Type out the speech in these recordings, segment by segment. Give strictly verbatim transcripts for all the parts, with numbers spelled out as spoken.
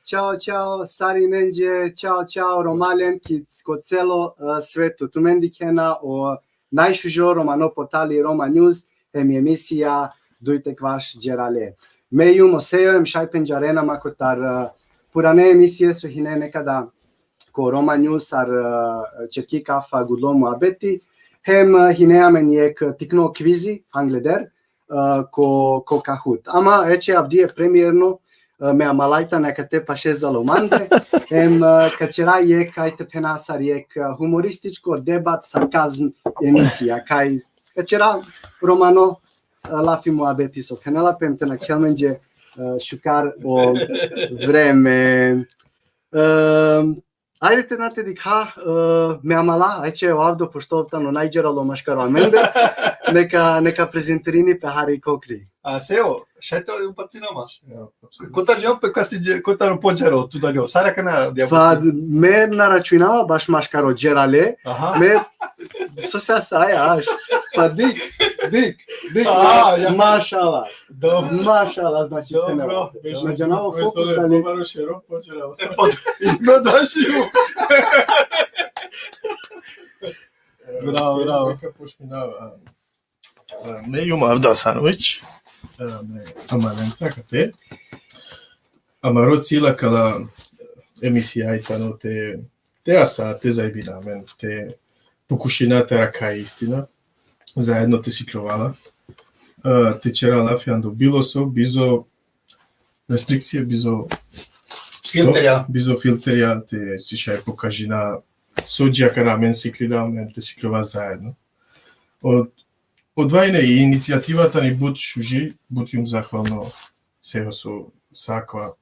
Ćao, ćao, sarinenđe, ćao, ćao, Romalen, ki ko celo, e, svetu. Tumen dikhena o najšužo romano portali Roma News, hem i emisija Duj tek vaš đerale. Me jum o Sejo, hem šaj pendžarena ma kotar, e, purane emisije so hine nekada ko Roma News sar, e, Čerki kafa, gudlo muabeti, hem, e, hine amen jek tikno kvizi angleder, e, ko, ko Kahoot. Ama eče avdive premierno, e, me amala i tane akate paše zalo mande, hem, e, ka ćera jek, kaj te phena sar jek, e, humorističko debat, sarkazm emisija, kaj ka ćera romano, e, lafi muabeti so phenela pe, hem te nakhel amenđe, e, šukar o vreme. E, ajde te na te dikha, e, me amala, ajče o Avdo, pošto ov tano najđeralo maškaro amende, neka, neka prezentirini pe hari kokri. A, Sejo, šaj te upacinama. Kotar džal pe, kasi dže-, kotar počero tu daljo. Sar akana dija. Pa, me na računava baš maškaro đerale. Aha. Me, so se sa, ja, aš. Pa dik, dik, dik, a, ja. Mašala. Dobro. Mašala, znači, dobro. Znači, na fokus, ali. Dobro, šero počero. E, pa, no, daš ju. Bravo, bravo. Neka počminava. E, me jum Avdo Asanović, e, me amalenca kate. Amaro cilj akala emisija i tano te, te asa, te zajebina amen, te pokušina te arakha i istina, zaedno te sikljova la, e, te ćera lafi ando bilo so, bizo restrikcije, bizo filterja. Bizo filterja, te si šaj pokažina so dži akana amen siklila, amen te sikljova zaedno. Od, odova ine i inicijativa tani but šuži, but jum zahvalno Sejo so sa akava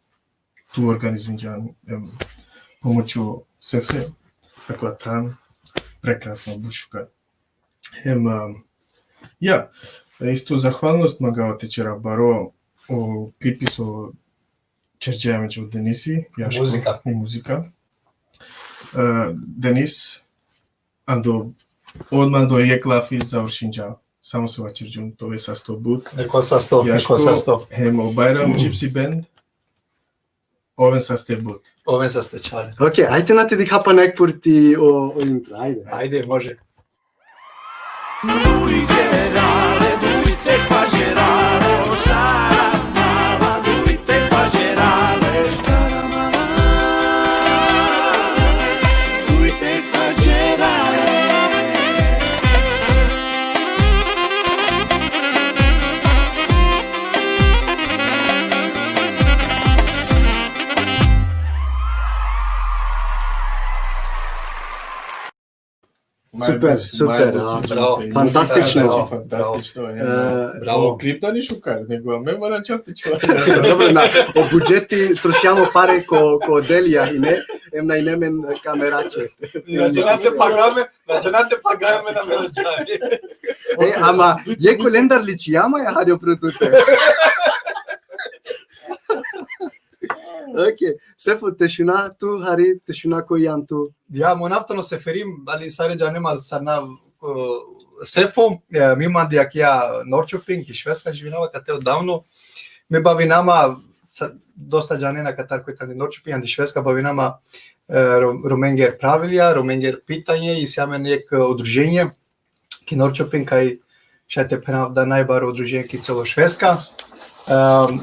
tu organizminđan, em, pomoću Sefe, akava than, prekrasno, but šukar. Em, em, ja, isto zahvalnost mangava te ćera baro o klipi so ćerđa amenđe o Denisi, Jaško, muzika. I muzika. E, Denis, ando, odma ando jek lafi završinđa. Samo so vaćerđum, te ove sasto but. Eko sasto, Jaško, eko sasto. Hem o Bajram Gypsy Band, oven saste but. Oven saste čale. Okej, ajde na te dikha pana jek purti o, o intro, ajde. Ajde, može. Super, super, bravo. Fantastično. Fantastično, e. E, bravo. O klip da ni šukar, nego me moram čapti čela. Dobro, na, o budžeti trošimo pare ko, ko Delija i ne, em na ine amen kameraće. Znači, na te pagame, znači, na te pagame na me džavi. E, ama, jek kalendar ličijama, ja, hari opro tute. Okej, Sefo, te šuna tu, hari, te šuna ko jan tu. Ja, mo nav tano Seferim, ali sare džanena ma sar nav, o, Sefo, e, mi mandi akija Norrköping, i Švedska, živinava kate odavno. Me bavinama, sa-, dosta džanena katar koj tani Norrköping, andi Švedska, bavinama, e, ro-, romenger pravilja, romenger pitanje, isi amen jek, e, udruženje, ki Norrköping, kaj šaj te phenav da najbaro udruženje ki celo Švedska. Em,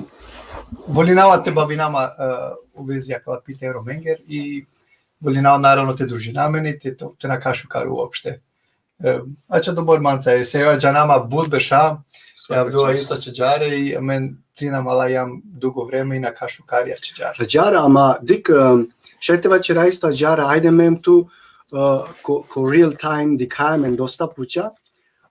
volinava te bavinama, e, u vezi akala pitanja romenger i volinava naravno te družina amen i te, te, te nakha šukar uopšte. E, ača dobor manca, e, se ja džana ma but berša, e, Avdo isto ačhiđare i amen trina mala jam dugo vreme i nakha šukar i ačhiđar. Ađar, ama dik, e, šaj te vaćera isto ađar, ajde, me em tu, e, ko, ko real time dikhaja amen dosta puća,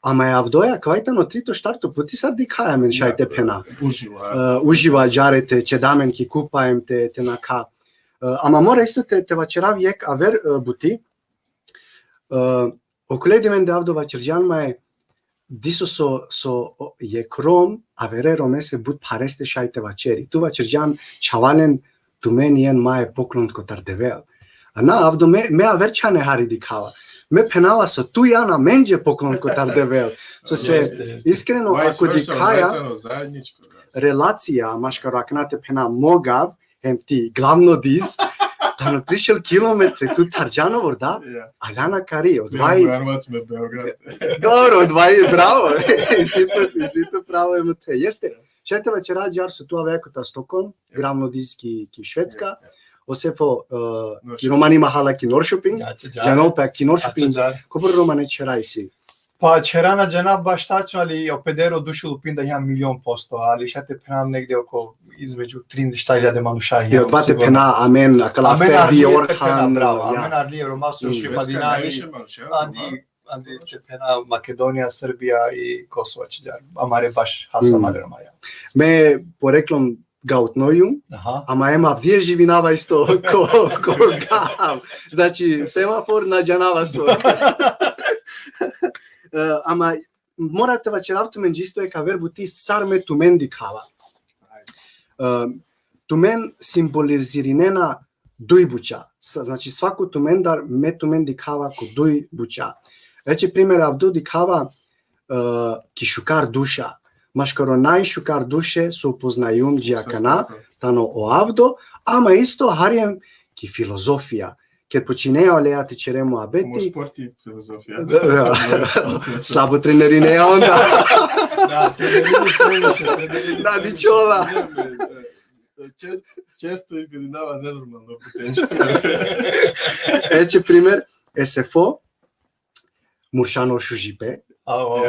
ama e Avdoja, kava tano trito, štarto puti sar dikhaja amen, šaj te phena. Uživo, a? E, uživo ađare te ćeda amen ki kupa em te, te nakha. E, ama mora isto te, te vaćerav jekh aver, e, buti. E, okole dive Avdo vaćerđan ma e, diso so, so, o, jekh Rom, avere Romese but phareste šaj te vaćeri. Tu vaćerđan, čhavalen, tumen jen ma e poklon kotar Devel. A na, Avdo, me, me aver čhane hari dikhava. Me phenava so tu jan amenđe poklon kotar Devel. So se, Jeste, jeste. Iskreno, Vice ako versa, dikhaja, odvratno, zajedničko, da. Relacija maškaro akana te phena mo gav, hem ti, glavno diz, tano trišel kilometre, tu tharđan ovor, da? Ja. Aljana kari, Ja, odvaj, Bujarovac me Beograd. dobro, odvaj, bravo, isi tu, isi tu pravo, em te, jeste. Šaj te vaćera ađar so tu avea kotar Stockholm, glavno diz ki, ki Švedska, o Sefo, e, ki romani mahala ki Norrköping, Ačhiđar. džanol pe ki Norrköping, Ačhiđar. kobor romane ćhera isi? Pa ćhera na džana baš tačno, ali o pedero dušul upinda ja milion posto, ali šaj te phenam negde oko između tri i nešto hiljade manuša. I odva te phena amen, akala Amen Ferdi, Arlije te Orhan, phena, bravo. ja. Amen Arlije, Roma so Mm. Šupadinani, Najviše manuša, Andi, Andi te phena Makedonija, Srbija i Kosovo ačhiđar. Amare baš hasa Mm. amare Roma, ja. Me poreklom Gautnojum, Aha. ama em avdie živinava isto ko, ko gav. Znači, semafor na džanava so. E, ama mora te vaćerav tumenđe isto jekh aver buti sar me tumen dikhava. E, tumen simbolizirinena duj buća. Sa-, znači, svako tumendar me tumen dikhava ko duj buća. Eće, primer, Avdo dikhava, e, ki šukar duša. Maškaro najšukar duše so upoznajum dži akana, tano o Avdo, ama isto hari em ki filozofija. Ked počinea oleja te ćere muabeti. Mo sporti filozofija. Da, da. Slabo trenerineja onda. Da, trenerini previše, trenerini Da, previše. dičola. Čest-, često izgledinava nenormalno potencijalno. Eće primer, S F O, muršano šužipe. A, o,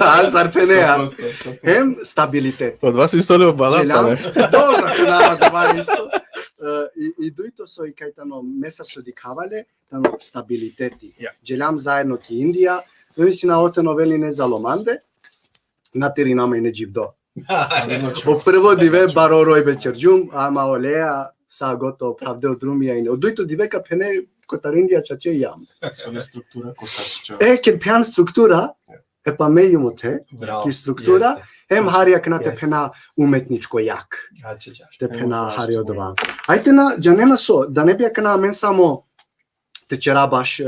A, zar phenea? Sto posto, sto posto. Hem stabilitet. Od vas isto le obala, Dželjam, pa ne. dobro, da, dva isto. E, i, i dujto so i kaj tano mesar so dikhava le, tano stabiliteti. Ja. Dželjam zajedno ki Indija, me mislinav ote na ovel ine za lomande, na tiri nama ine dživdo. O prvo dive baro rojbe ćerđum, ama oleja sa gotovo pravde o drumija ine. O dujto dive ka phene kotar Indija čače jam. Sole struktura ko sa će. E, ked phean struktura, e pa me jum ote, Bravo. ki struktura, Jeste. hem hari akana te Jeste. Phena umetničko jak. Ačhiđar. Te phena hari odova. Ajte na, džanena so, da ne bi akana amen samo te ćera baš, e,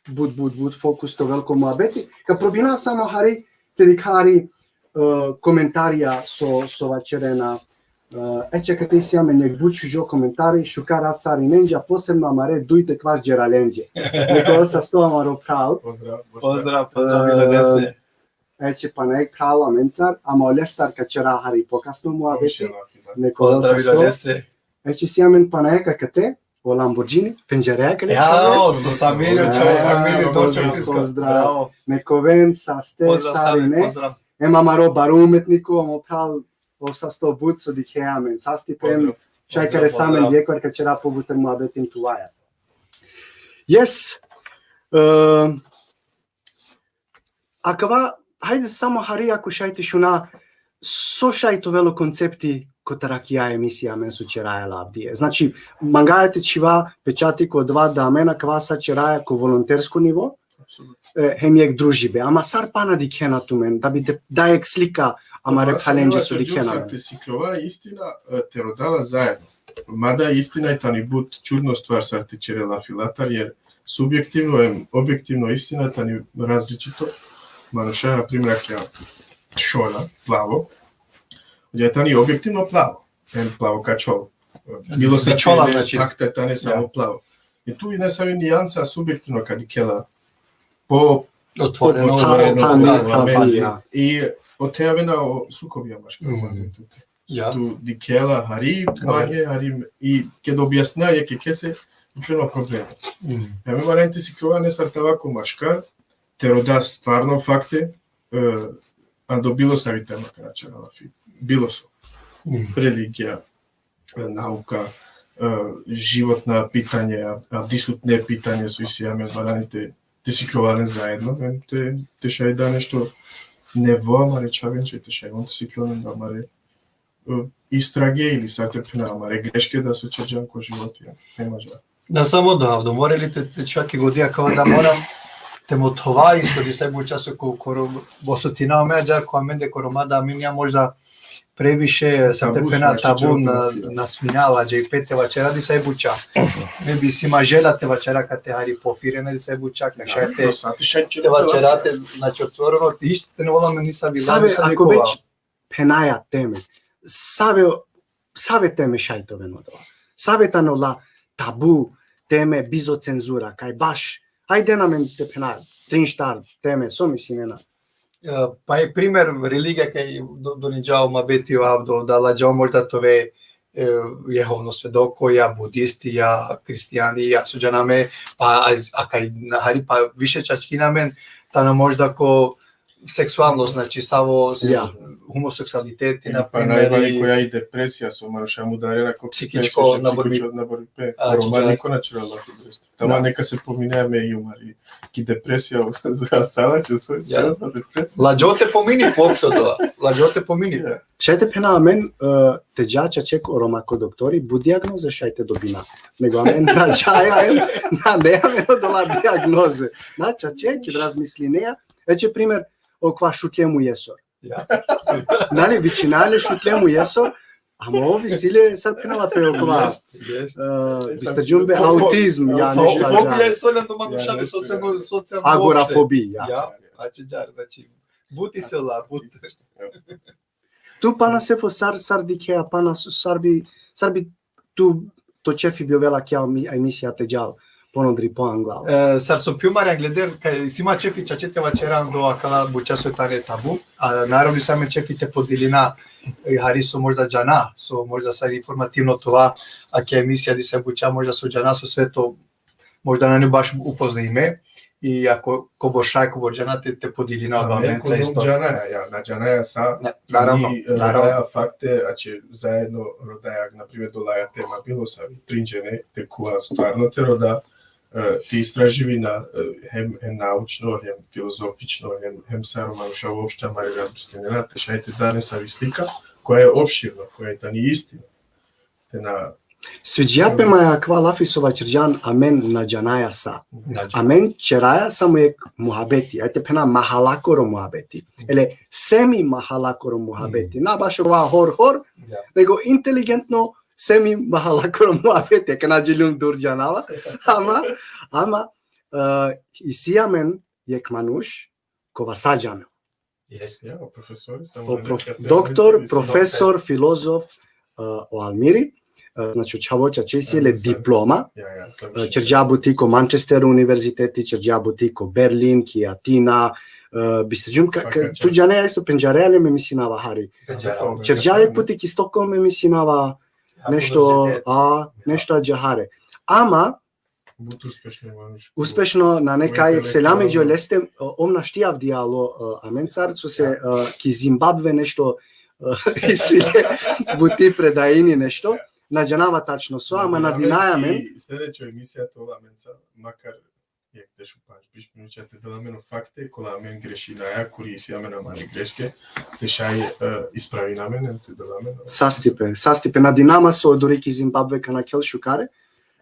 but, but, but fokus to veliko muabeti, ka probina samo hari, te dikha hari, e, komentarija so, so vaćerena. E, eće kate isi amen jek but šužo komentari, šukar rat sarinenđe, posebno amare duj te kvaš džeralenđe. Nikola Sasto amaro phral. Pozdrav, pozdrav. Pozdrav, pozdrav, Miladese. Eće pana jek phral amencar, ama olestar ka ćera hari pokasno muabeti. Više lafi, da. Nikola Pozdrav, Sasto. Miladese. Eće si amen pana jek akate, o Lamborghini, pendžarea kale. Ja, o, so Samir, Ja, čao, Samir, ja, došao ja, iz pozdrav. Bravo. Nek oven saste Pozdrav, Samir, sarine. Pozdrav. Em amaro baro umetniko, amo phral, o Sasto but so dikhea amen. Sasti pe em, Pozdrav. šaj Pozdrav, kare sa amen pozdrav. jekvar ka ćera pobuter muabetin tuaja. Yes. E, akava, hajde samo hari ako šaj te šuna, so šaj te ovel o koncepti kotar akaja emisija amen so ćeraja la avdie. Znači, mangaja te čhiva pečati ko odova da amen akava sa ćeraja ko volontersko nivo, Apsolutno. e, hem jek družibe. Ama sar pana dikhena tumen, da bi te da jek slika amare Odova phalenđe so so dikhena sar amen. Te sikljova, istina, e, te rodala zajedno. Mada istina i tani but čudno stvar sar te ćere lafi latar, jer subjektivno em objektivno istina tani različito. Manuša, na primjer, akaja šora, plavo, ja tani objektivno plavo, em plavo ka čhol. Bilo sa Bičhola, te znači. Fakta tani samo Ja. plavo. I tu i nesavi nijansa subjektivno kad dikhela po Otvoreno, Pa, otvoreno, pa, otvoreno, pa, otvoreno. ja. I ote avena o sukobija maškar. Mm. Ja. Tu dikhela hari, Ja. manje, hari, i ked objasna jekhe kese, učeno problema. Mm. Ja me varanti sikova ne sar tava ko maškar, te roda stvarno fakte, e, ando bilo savi tema kana ćera lafi. Bilo so. Religija, e, nauka, e, životna pitanja, a, a disutne pitanja so isi amen valjani te, te sikljova len zaedno, em te, te šaj da nešto nevo amare čhavenđe, te šaj on te sikljonen da amare, e, istrage ili sar te phena amare greške da so ćerđam ko životi, ja. Nema dža. Na samo da, Avdo, more li te, te čak i godija kao da moram te mothova isto disaj buča so ko, ko ro-, bosotina ome ađar ko amende ko Roma da amen ja možda previše, sar te phena, tabu na, na sminava, džaj pete vaćera disaj buča. Me bi si ma želja te vaćera kate hari pofirena disaj buča, ka šaj te, te vaćera te, znači, otvoreno, išto te ne vola me nisam bila, save, nisam ako već phenaja teme, save, save teme šaj te oven odova. Save tane ola tabu teme, bizo cenzura, kaj baš, hajde na men te phena, trin štar teme, so mislinena. E, pa e primer religija kaj do, doninđa o muhabeti o Avdo, da ladža o možda te ove, e, Jehovno svedokoja, budistija, hristijanija, so džana me, pa, a, a kaj na hari, pa više čačkina amen, tane možda ko seksualnost, znači, savo s-, ja, homoseksualiteti, ili na pa primer, najbari i koja i depresija, so manuša mudarena ko psihičko, psihičko, nabor mi, nabor pe, a, Roma, ađar, niko na ćera lafi. Tama, da, neka se pominea me i umari. Ki depresija, za sada će sve, ja, sve na depresija. Ladžo te pomini po opšto to. Ladžo te pomini. Ja. Šaj te phena amen, e, te dža čače ko Roma ko doktori, but diagnoze šaj te dobina. Nego amen na džaja, em, na, ne amen odola diagnoze. Na čače, ked razmislinea, eće primer, okova šutljem u jesor. Ja. Nali, vičina le šutljem u jesor, ama ovi sile, sar phenela pe okova, jest, jest, e, bisterđum be, fo-, fo-, autizm, ja, fo-, nešto fobija ađa. Je so len do manuša, ja, nešto, socijalno, ja, socijalno, agorafobija. Ja, znači, džar, znači, but isi ola, but. Tu pana Sefo sar, sar dikhea, pana s-, sar bi, sar bi tu, to ćefi bi ovela kija mi-, emisija te džal ponodri, poanglal. E, sar so pio mare angleder, kaj si ma ćefi čače te vaćera ando akala buča so tane tabu, a naravno si amen ćefi te podilina, e, hari so možda džana, so možda sar informativno tova, a kija emisija disaj buča možda so džana, so sve to možda nane baš upoznajime, i ako kobor šaj, kobor džana te, te podilina, a, odova me amenca isto. Džanaja, ja, na džanaja sa, na, naravno, i, e, naravno, rodaja fakte, a će zajedno rodaja, na primer, dolaja tema bilo savi, trin džene, te kova stvarno te roda, e, te istraživina, e, hem, hem naučno, hem filozofično, hem, hem sar o manuša uopšte amari razmislinena, te šaj te da nesavi slika, koja je opširna, koja je tani istina. Te na... Sviđija pe ma akava lafi so vaćerđan, amen na džanaja sa. Na džanaja. Amen ćeraja samo jek muhabeti, ajde phena mahalakoro muhabeti. Ele semi mahalakoro muhabeti. Mm. Na baš ova hor hor, ja, nego inteligentno semi mahalakoro muhabeti. Kana dželjum dur džanava, ama, ama, e, isi amen jek manuš, kova sa džanel. Jest. Ja, o profesori, samo o prof-, doktor, profesor, filozof, e, o Almiri, e, znači, o čhavo čače isi le diploma, ja, ja, e, ćerđa buti ko Manchester univerziteti, ćerđa buti ko Berlin, ki Atina, e, bisterđum ka, ka, tu džane, ja isto pendžarea le, me misinava, hari. Pendžarea. Ćerđa jek puti ki Stockholm, me misinava, nešto, a, nešto ađahare. Ama, but uspešno manuš. Uspešno, nane kaj, selam e džoleste, o, ov našti avdi alo, e, amencar, so se, e, ki Zimbabve nešto, e, isi le buti, predajini nešto. Ja. Na džanava tačno so, ama nadinaja amen. I sledeća emisija te ovel amencar, makar jek dešupandž, biš minuća te del amen o fakte, kola amen grešinaja, kuri isi amen amare greške, te šaj, e, ispravina amen, em te del amen. Sastipe, sastipe, nadinama so odori ki Zimbabve ka nakhel šukare,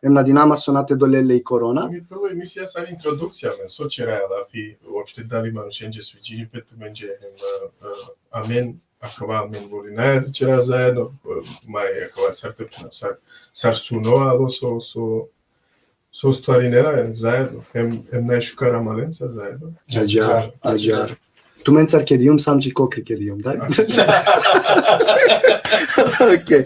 em nadinama so na te dolel le i korona. Mi prvo emisija sar introdukcija, amen so ćeraja lafi, uopšte dali manušenđe sviđini pe tumenđe, em, e, e, amen, akava amen volinaja te ćera zajedno, e, ma akava sar te, sar, sar suno alo so, so, so ostvarinena, em, zajedno, em, em najšukar amalenca zajedno. Ađar, ađar. Tumencar kedijum, sam dži kokri kedijum, da? Okej.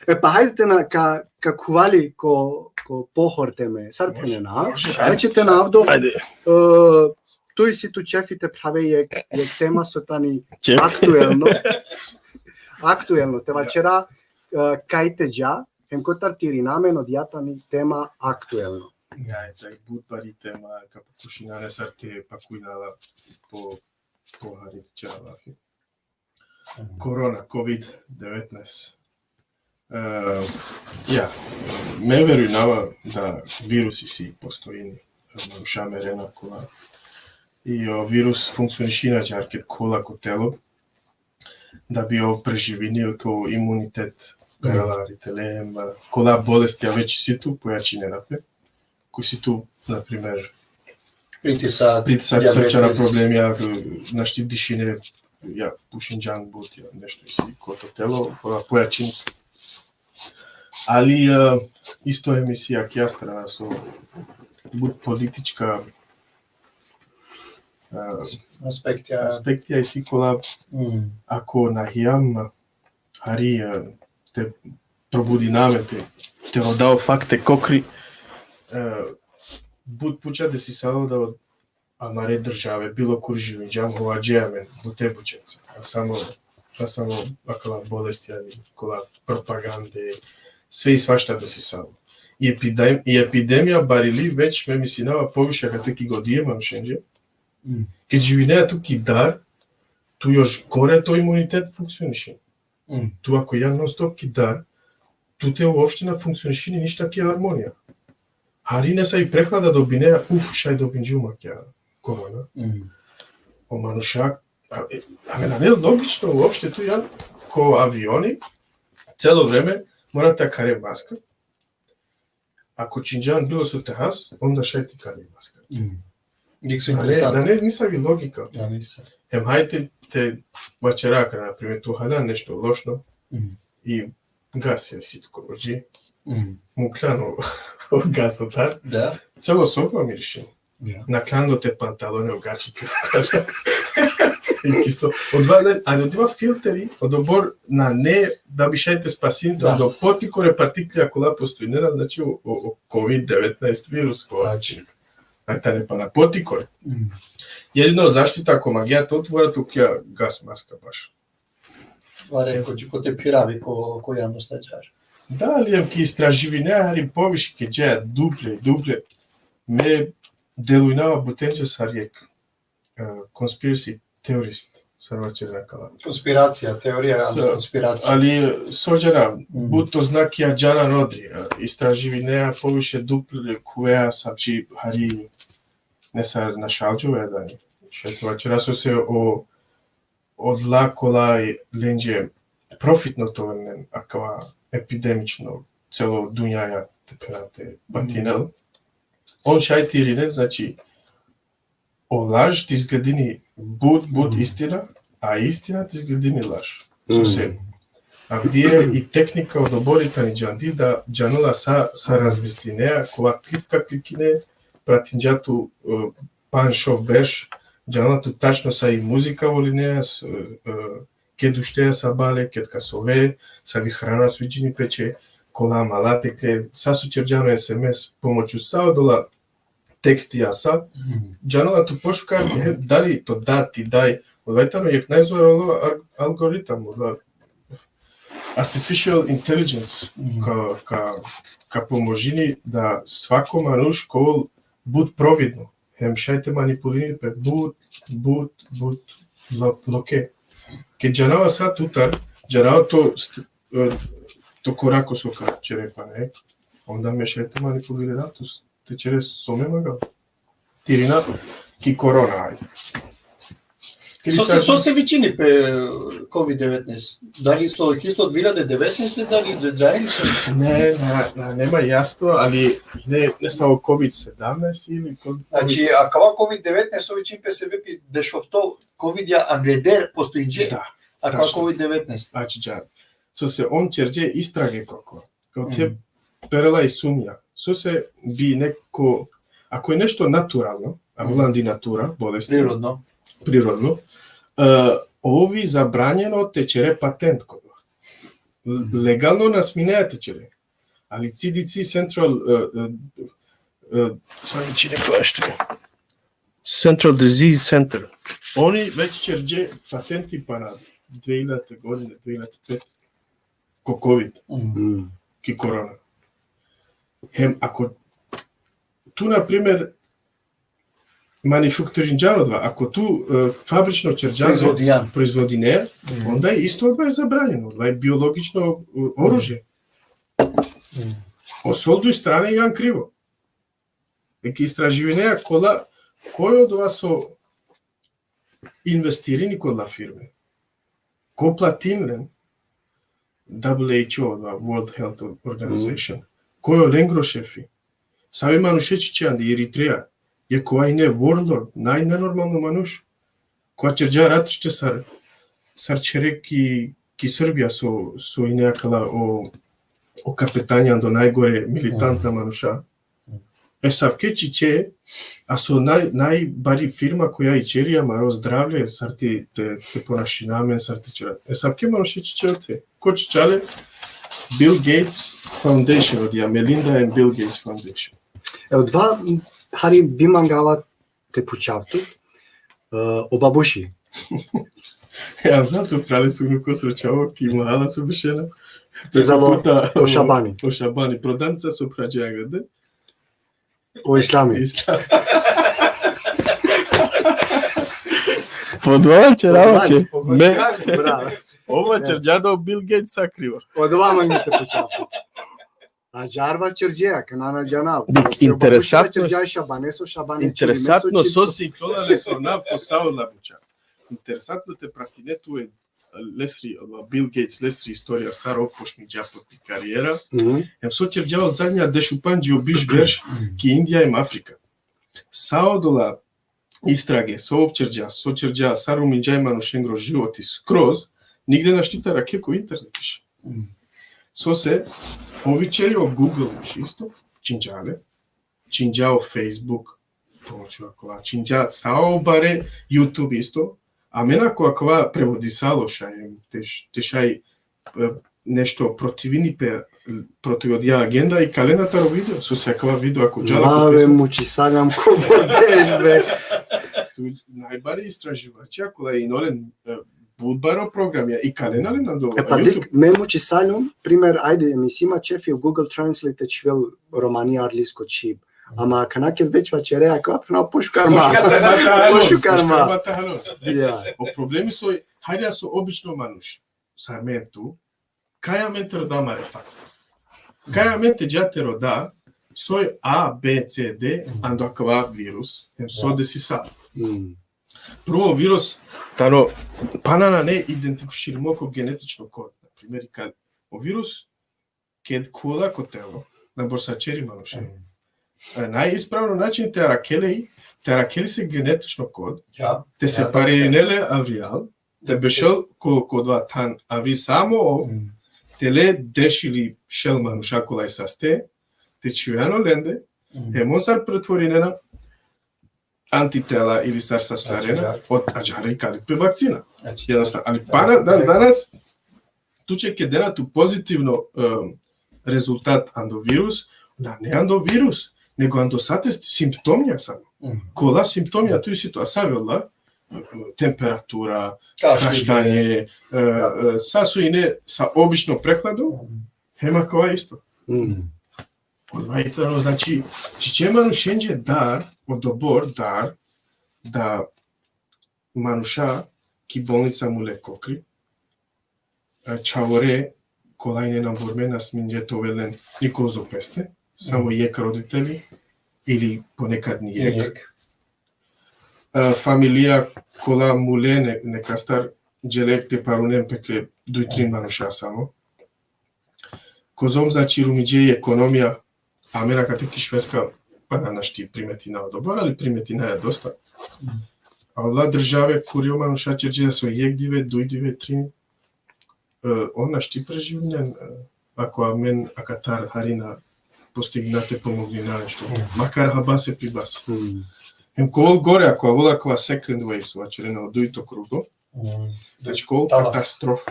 E pa hajde te na ka, ka khuvali ko, ko pohor teme. Sar phenena, a? Može, može. Ajde te na, Avdo. Ajde. E, tu isi tu ćefi te phravea jek, jek tema so tani aktuelno. Aktuelno, te vaćera, e, kaj te dža, hem kotar te irina amen, odija tani tema aktuelno. Ja, e taj but bari tema, ka pokušina nesar te pakujna la po, po hari te ćera lafi. Korona, COVID devetnaest. E, ja, me verujnava da virus isi postojini, manuša merena kola. I o virus funkcionišini ađahar ked kola ko telo, da bi ov preživini, to imunitet, perela hari tele, em, kola bolestija već isi tu, pojačinena pe. Ko isi tu, na primer, Pritisak, pritisak, srčana dijabetes. Problemija, našti dišine, ja, pušinđan but, ja, nešto isi ko to telo, kola pojačini. Ali, e, isto emisija ki ja strana so but politička, e, Aspektija. Aspektija isi kola, Mm. ako na hijam hari, e, te probudina amen, te, te roda o fakte kokri, e, but puča desisalo da od amare države, bilo kur živinđam, hovađe amen bute bućence. A samo, a samo akala bolesti, ani kola propagande, sve i svašta desisalo. I epidem-, i epidemija barili već, me mislinava, poviše akate ki godije manušenđe. Mm. Ked živinea tu ki dar, tu još gore to imunitet funkcionišini. Mm. Tu ako ja non stop ki dar, tu te uopšte na funkcionišini ništa ki harmonija. Hari nesa i prehlada dobinea, uf, šaj dobinđum akija korona. Mm. O manuša, a, e, a, ne, ne, logično uopšte tu ja ko avioni, celo vreme mora te akare maska. Ako činđan bilo so te has, onda šaj te kari maska. Mm. Dik so Da ne, interesantno. Da ne, nisavi logika. Da, nisam. Hem hajde te vaćera kaj, na primer, tu haljan nešto lošno Mm. i gas je sitko ođi. Mm. Muklan o, o gas otar. Da. Celo soba miriši. Ja. Naklan do te pantalone, o gačice. I isto, odova, ali odova filteri, odobor na ne, da bi šaj te spasin, Da. do potikore partiklja kola postojinena, znači o, o, o COVID devetnaest virus, ko, Znači. a tane pana potikore. Mm. Jedino zaštita ko magija, to tu mora tu kija gas maska baš. Vare, ko, ko te piravi, ko, ko javnost ađahar. Da, ali em ki istraživinea hari poviše, ked džaja dublje, dublje, me delujnava butenđe sar jek, e, conspiracy theorist, sar vaćerena kala. Konspiracija, teorija, Sa- konspiracija. Ali, e, so džana, Mm. but to znak ja džana nodri, e, istraživinea poviše dublje, kuvea sam či hari, ne sar našalđuva da ni. Šaj te vaćera so se o, odla kola lenđe profitno te ovel len akava epidemično celo dunjaja te phenate batinel. On šaj te irinen, znači, o laž te izgledini but, but Mhm. istina, a istina te izgledini laž. So se, avdive i tehnika odobori tani džandi da džanela sa, sa razmislinea, kova klipka klikine, pratinđa tu, e, panč šov berš, džanela tu tačno sa i muzika volinea, s-, e, e, ked uštea sabale, ked ka sove, savi hrana sviđini pe će, kola amala te kle, sa so ćerđan o S M S, pomoću sa odola tekstija sa, Mm. džanela tu pošukar, e, dali to dar ti daj, odova tano jek najzoralo ar-, algoritam, odova artificial intelligence, Mhm. ka, ka, ka pomožini da svako manuš ka ovel but providno, hem šaj te manipulini pe but, but, but lo-, loke. Ked džanava sa tutar, džanava to st-, e, to korako so ka ćere pana, e, onda me šaj te manipulirinav tu s-, te ćere so me mangav. Te irina ki korona, ajde. So se, so se vičini pe COVID devetnaest? Dali so isto dve hiljade devetnaeste, dali dža-, dža-, ili so? Ne, na, na, nema jasno, ali ne, ne samo COVID sedamnaest ili COVID. Znači, akava COVID devetnaest so vičini pe sebepi dešofto COVID-ja angleder postojinđe. Da, Akava tačno. COVID devetnaest. Znači, dža, so se on ćerđe istrage koko. Kao te Mhm. perela i sumnja. So se bi neko, ako je nešto naturalno, a Mhm. volandi natura, bolesti, Prirodno. prirodno, e, ovi zabranjeno te ćere patent kod. L-, Mhm. Legalno na sminea te ćere. Ali C D C Central, e, e, e, sad mi čini nešto. Central Disease Center. Oni već ćerđe patenti pana dve hiljade godine, dve hiljade pet, ko COVID, Mm. Mm. ki korona. Hem, ako tu, na primer, manufakturinđan odova, ako tu, e, fabrično ćerđan, proizvodinđan, onda je isto odova je zabranjeno, odova je biologično, e, oružje. O sol duj strane jan krivo. Nek istraživinea kola, koj odova so investirini kola firme. Ko platini len? W H O, da, World Health Organization. Koj olengro šefi? Save manuše čhiče andi Eritreja, jekh kova ine warlord, naj nenormalno manuš. Kova ćerđa ratište sar, sar ćhere ki, ki Srbija so, so ine akala o, o kapetanja ando najgore militantna manuša. Esavke čhiče, a so naj, najbari firma koja i ćeri amaro zdravlje, sar te, te, te ponašina amen, sar te ćera. Esavke manuše čhiče ote. Ko čhiča le? Bill Gates Foundation, odija Melinda and Bill Gates Foundation. E, odova, m, hari bi mangava te pučav tut, e, o babuši. E, am za so prale so unuko sročavo, ki mahala so bešena. Te zalo puta, o Šabani. O Šabani, prodavnica so prađe agrade. O Islami. Islam. Po odova ćerava će. Me. Bravo. Ova ćerđa da o Bill Gates sakriva. Odova mange te pučav tut. Ađahar vaćerđe, akana na džanav. Dik, interesantno, ćerđa Šabane, so Šabane, interesantno so si iklola le so nav ko sa ola buća. Interesantno te pratine tu e lesri, Bill Gates, lesri istorija, sar ov počminđa po ti karijera. Em so ćerđa o zadnja dešupandž o biš berš ki Indija em Afrika. Sa odola istrage, so ov ćerđa, so ćerđa, sar ruminđa e manušengro životi skroz, nigde našti te arakhe ko internet više. Sose, ov ćeri o Google više isto, činđa le, činđa o Facebook, pomoću akova, činđa sa o bare YouTube isto, amen ako akava prevodisalo šaj, te, te šaj, e, nešto protivini pe, protiv odija agenda, ikalena taro video, sose akava video ako džala. Lave, mučisaljam ko vodeš, be. Tu najbari istraživači, ako la inolen, e, but baro programija, ikalena len ando YouTube. E pa dik, me mučisaljum, primer, ajde, mi si ma ćefi Google Translate te čhivel romani arlisko čhib. Ama akana ked već vaćere, akava phena pošukar ma. Pošukar ma. Pošukar ma. Ja. O problemi soj, hajde so obično manuš, sar me tu, kaj amen te roda amare fakta. Kaj amen te dža te roda, soj A, B, C, D, ando akava virus, em so desisa. Prvo virus, tano, pana nane identificirimo ko genetično kod. Na primer, kad o virus, ked khuvola ko telo, na borsar ćeri manuše. E, najispravno način te arakhel le, te arakhel lese genetično kod, te separirine le avrijal, te bešel ko, ko odova than avri samo ov, te le deš ili šel manuša kola i saste, te čhiven olende, em on sar pretvorinena antitela ili sar saslarena, ađahar. Od ađahar ikali pe vakcina. Jednostavno, ali pana dan danas, tuće ked dena tu pozitivno, em, rezultat ando virus, na, ne ando virus, nego ando sa te simptomija samo. Kola simptomija tu isi tu, a save ola, temperatura, kašlje, kašlanje, e, e, sa so ine sa obično prehlado, hem akava isto. Odova i tano, znači, čhiće manušenđe dar, odobor dar, da manuša ki bolnica mule kokri, e, čhavore kola ine na borme na sminđe te ovel len nikoj uzo peste, samo jekh roditeli ili ponekad ni jekh. E, familija kola mule ne-, nekastar džele te parunen pekle duj trin manuša samo. Kozom, znači, ruminđe i ekonomija, amen akate ki Švedska pana našti primetina odobor, ali primetinaja dosta. A ola države kuri o manuša ćerđe so jekh dive, duj dive, trin, e, on našti preživinen, e, ako amen akatar hari na postignina te pomognina nešto. Makar habase pibase. Hem ka ovol gore, ako avol akava second wave, so vaćerena, o dujto krugo, znači, ka ovol katastrofa.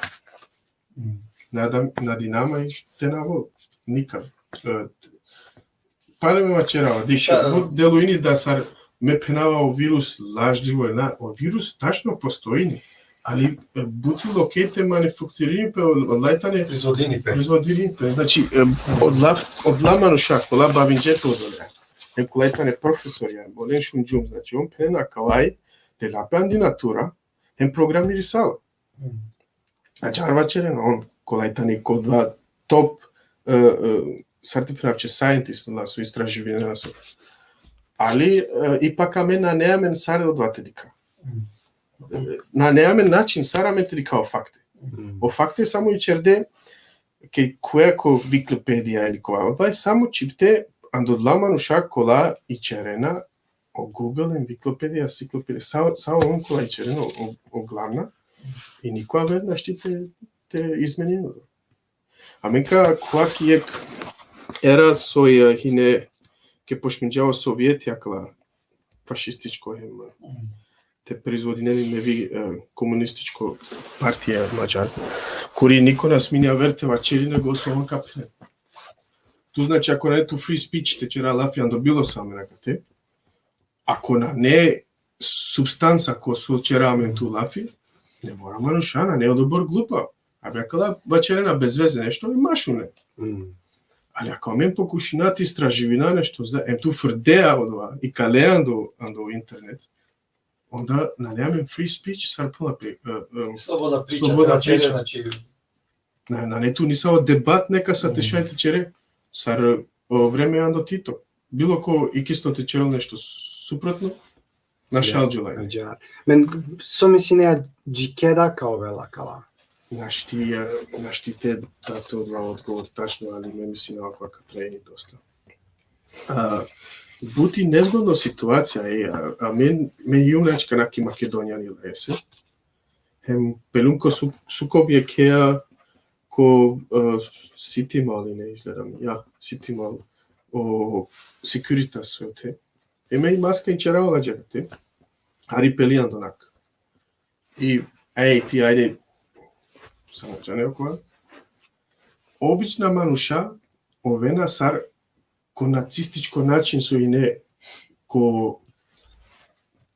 Nadam, nadinama i te na avol. Nikad. E, pana me vaćerava, dik, but delujini da sar me phenava o virus lažlivo, na, o virus tačno postojini, ali, e, but lokej te manufakturini pe, o-, ola tane proizvodini pe. Proizvodini pe. Znači, e, odola, odola manuša kola bavinđe pe odola. Hem kolaj tane profesorja, hem olen šunđum, znači, on phenena kolaj, dela pe andi natura, hem programirisala. Mm. Ađahar vaćerena, on, kolaj tani ko odova top, e, e, sar te phenav će, scientist, odova so istraživinena so. Ali, e, ipak amen nane amen sar odova te dikha. Mm. E, nane amen način sar amen te dikha o fakte. Mm. O fakte samo ićerde, ke koja ko Wikipedia ili kova, odova samo čhivde ando odola manuša kola ićerena o Google, enciklopedija, enciklopedija, sa, sa on kola ićerena o, o glavna, i niko aver našti te, te izmenini. Amen ka kova ki jekh era soj, e, hine, ke počminđa o Sovjeti, akala fašističko hem, e, te proizvodinen nevi, e, komunističko partija Mađar, kuri niko na smini aver te vaćeri nego so on ka phenen. Tu, znači, ako nane tu free speech te ćera lafi ando bilo so amen akate, ako nane substanca ko so ćera amen tu lafi, ne mora manuša, nane odobor glupa. Abe akala vaćerena bez veze nešto, i mašune. Mm. Ali ako amen pokušina te istraživina nešto, za, em tu frde odova, ikalea ando, ando internet, onda nane amen free speech, sar pola pri-, e, e, sloboda priča, sloboda priča, znači, na, nane tu nisavo debat neka sa te šaj te ćere, sar o vreme ando Tito. Bilo ko ikisno te ćerel nešto suprotno, našalđola. Ađahar. Men, so mislinea, dži keda ka ovel akava? Našti, e, našti te da tu odova odgovor tačno, ali me mislinava akava ka trajini dosta. A, but i nezgodno situacija, e, a, amen, me hijum, znači, akana ki Makedonija ni lese. Hem pelum ko su-, sukob jekhea ko, e, City Mall, ne, izgleda mi, ja, City Mall, o Securitas so te. E, me i maska ićerava lađa te. Hari peli ando onak. I, ej, ti, ajde, samo džane okova. Obična manuša ovena sar ko nacističko način so ine ko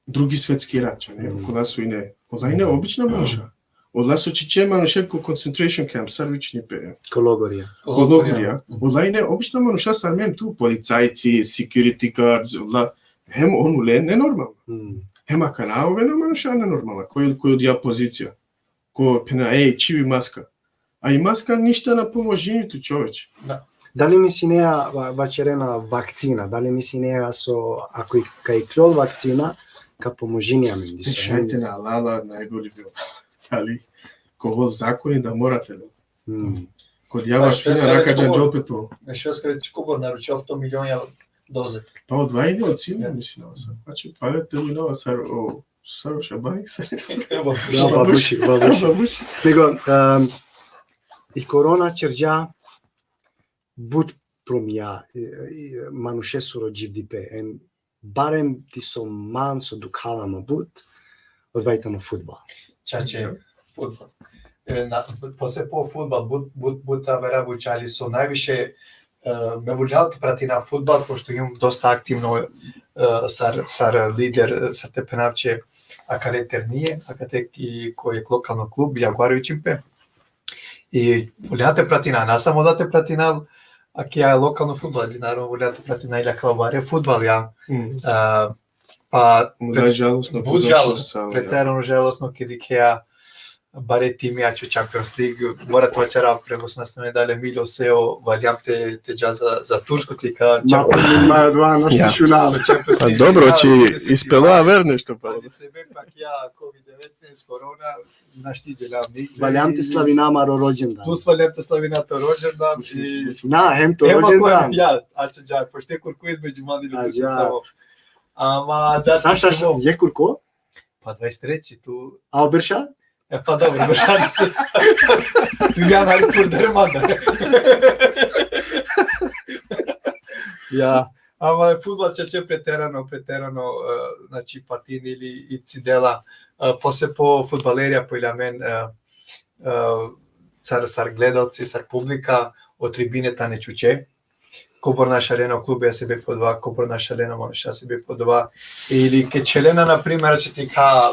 Drugi svetski rat, ne? Mm. Okola so ine. Ola ine obična manuša. Ola so čhiđe manuše ko concentration camp, sar vičini pe. Ko logorija. Ko logorija. Ola ine obična manuša sar me hem tu, policajci, security guards, ola, hem on ule nenormalna. Mm. Hem akana ovena manuša nenormalna, koj, koj odija pozicija. Ko phena, ej, čhivi maska. A i maska ništa na pomožini tu, čoveče. Da. Dali mislinea, va-, vaćerena vakcina, dali mislinea so ako i-, ka iklol vakcina, ka pomožini amen diso? Šaj te na lala, najbolje bilo. Ali, ka ovel zakoni da mora te lel. Mm. Ko odija vakcina, Švedska na ka džanđol pe tu. Švedska već kobor naručola, ofto milionja doze. Pa odova i o cina, mislim, ovo sad. Znači, pale te linova sar o, sar o Šabani, sar o... Evo, da, babuši, babuši. Babuši. Nego, em, i korona ćerđa but promija, e, e, manušesoro dživdipe, em, barem diso man so dukhala ma but, odova i tano fudbal. Čače, fudbal. E, na, posle po fudbal, but, but, but avera buća, ali so najviše, e, me voljal te pratina fudbal, pošto imam dosta aktivno, e, sar, sar lider, e, sar te phenav će akale ternije, akate ki, ko jekh lokalno klub, Jaguar vičin pe. I voljam te pratina, na samo da te pratina, akija lokalno fudbal, ali naravno voljam te pratina i akala bare fudbal, ja. Mm. A, pa, da, pre-, žalosno, but žalosno, ja, preterano žalosno, kedi kea bare timi ačho Champions League, mora te vaćara, prevozno nastane dalje, Milo Seo, valjam te, te dža za, za Tursku, te ka Champions League. Ma, odova našti šunav. Champions League. Pa dobro, ja, či ispela aver nešto, pa. Ali sebe pak ja, COVID devetnaest, korona, našti dželam nigde. Valjam te slavina amaro rođendan. Tu valjam te slavina to rođendan. Na, hem to rođendan. Ja, ačha dža, pošto je kurko između mande ljudi, samo. Ama, dža. Saša, je kurko? Pa dvadeset treći tu. A o berša? E, pa dobro, berša se. Tu ja nari purder manda. Ja, ama fudbal čače preterano, preterano, e, znači, partini ili i cidela, e, posle po fudbalerija, po ilamen, e, e, sar, sar gledalci, sar publika, o tribine tane čuče. Kobor našalena o klubi, ja sebe po dva, kobor našalena manuša, sebe po dva. Ili ke čhelena, na primer, će ti ka,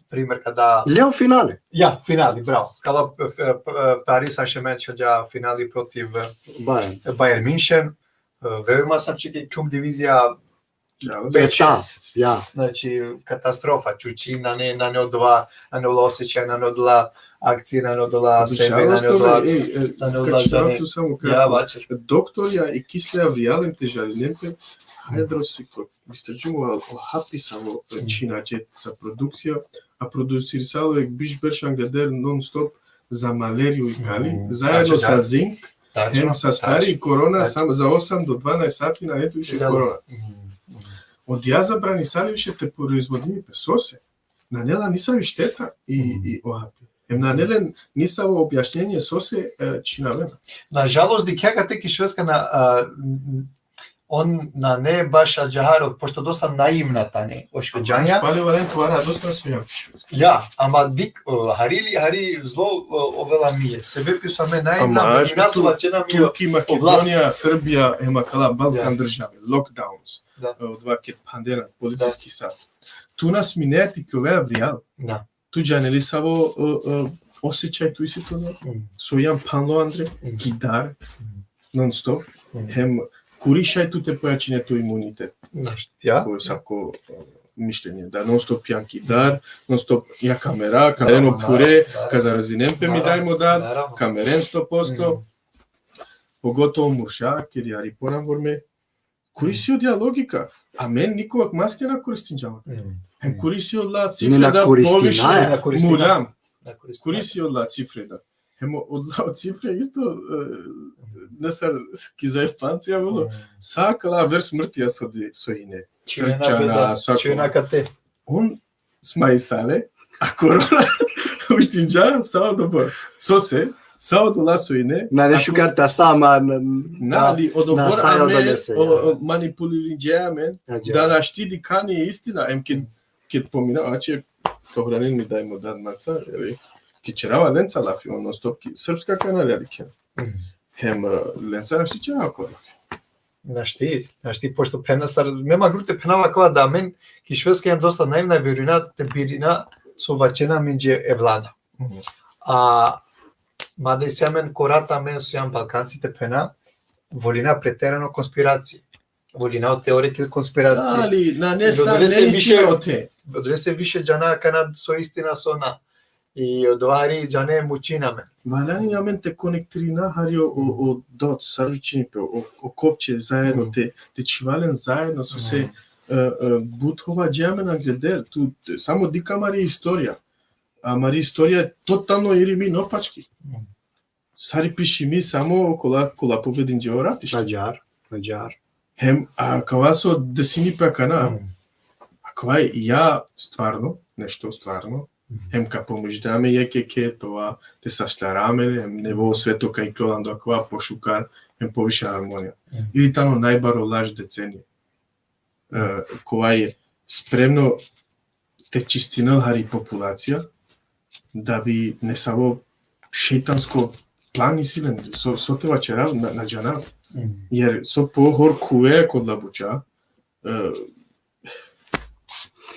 primer, kada... Leo finale. Ja, finali, bravo. Kada, e, e, Paris Saint-Germain čhelđa finali protiv, e, Bayern. Bayern München. Veoma sam čekaj klub divizija Ja, pet, Šta? šest. Ja. Znači, katastrofa, čuči, nane, nane odova, nane odola osjećaj, nane odola akcije, nane odola sebe, nane odola... Ej, e, nane kad odola ću džane. Tu samo Ja, kratko. vačer. Doktorja i kislja vrijal em te žalinen pe, hajde, Rosiko, mi ste džumo, o hapi samo e, činače sa produkcija, a producirisalo je biš berš angleder non stop za maleriju i kali, Mhm. zajedno Tačno, sa da. zink, Tačno, hem sa stari tačno. Korona Tačno. samo za osam do dvanaest sati na netu više Cigalo. Korona. Mhm. Od ja zabranisali više te proizvodini pe sose. Nanela nisavi šteta i, Mhm. i o hapi. Em nanelen nisavo objašnjenje sose e, činavena. Nažalost, dikhja kate ki Švedska na, a, m, on nane baš ađahar, pošto dosta naivna tane o šveđanja. Pali valen tu ara dosta so ja ki Švedska. Ja, ama dik, o, hari li, hari zlo, o, ovela mije. Sebepi so me naivna, Ama, me ačka inaso tu- vačena mi Turki, o Makedonija, vlast. Srbija, em akala Balkan Ja. Države, lockdowns, Da. e, odova ked pandena, policijski sat. Tu na sminea te ikljovea vrijal. Da. Tu džaneli savo e, e, osjećaj tu isi tu, ne? Mm. So jan panlo andre, Mm. ki dar, Mm. non stop, Mm. hem kuri šaj tu te pojačine tu imunitet. Znaš, ja? Ko je sako e, mišljenje, da non stop jan ki dar, non stop ja kamera, kamereno Naravno, phure, naravno. Ka zarazinen pe mi Naravno, dajmo da, naravno. kameren sto posto, Mm. pogotovo murša, ked jari poranvorme, kuri si odija logika, amen nikova maske na koristinđava. Mm. Hem kuri si odla Ni cifre na da koristinaja. poviše Na koristinaja. muljam. Na korist- Kuri si odla cifre da. Hem odla cifre isto, e, ne sar ki zajebancija bilo, Mm. sa kala ver smrtija so di, so ine. Čujena Srčana, pe da, sako. čujena kate. On smajsale, a korona učinđa sa odobor. Sose, sa odola so ine. Na a nešto ko- karta sama na, Na, ali odobor na sajo amen, donese, o, ja. o, manipulirinđe amen, Ađe. Da našti dikani istina, em ked, ked pomina, ače, to hranin mi dajmo dan maca, jeli, ked čerava lenca lafi, ono stop ki srpska kanalja dikhen. Mhm. Hem, e, lenca našti čerava ko lafi. Našti, našti, pošto phena sar, me ma grute phenava kova da amen, ki Švedska jem dosta naivna, verujna, te birina, so vačena minđe e vlada. Mhm. A, mada isi amen korata, amen so jem Balkanci te phena, volina preterano konspiracije. Volina o teorije konspiracije. Ali, na, ne, Ili sa, odolese ne više- istina o te. Odolese više džana kana so istina so na. I odova hari džane mučina amen. Valani amen te konektirina hari o, o, o dot, sar vičini pe, o, o kopče zajedno, Mm. te, te čhivalen zajedno, so se, Mm. e, e, but hova džamen angleder, tu, te, samo dikh amari istorija. Amari istorija je totalno irimi nopački. Mm. Sari pišimi samo kola, kola pobedinđe o ratište. Ađar, ađar. Hem, a kava so desini pe akana, Mm. a kava ja stvarno, nešto stvarno, Mhm. hem ka pomoždame jekh jekhe, tova te sašljarame, hem nevo sveto ka iklolan do akava pošukar, hem poviše harmonija. Mhm. Ili tano najbaro laž decenije. E, kova je spremno te čistinel hari populacija, da bi nesavo šejtansko plan isi len, so, so te vačerav, na, na džanav. Mm. Jer so pohor kuve kod labuča, e,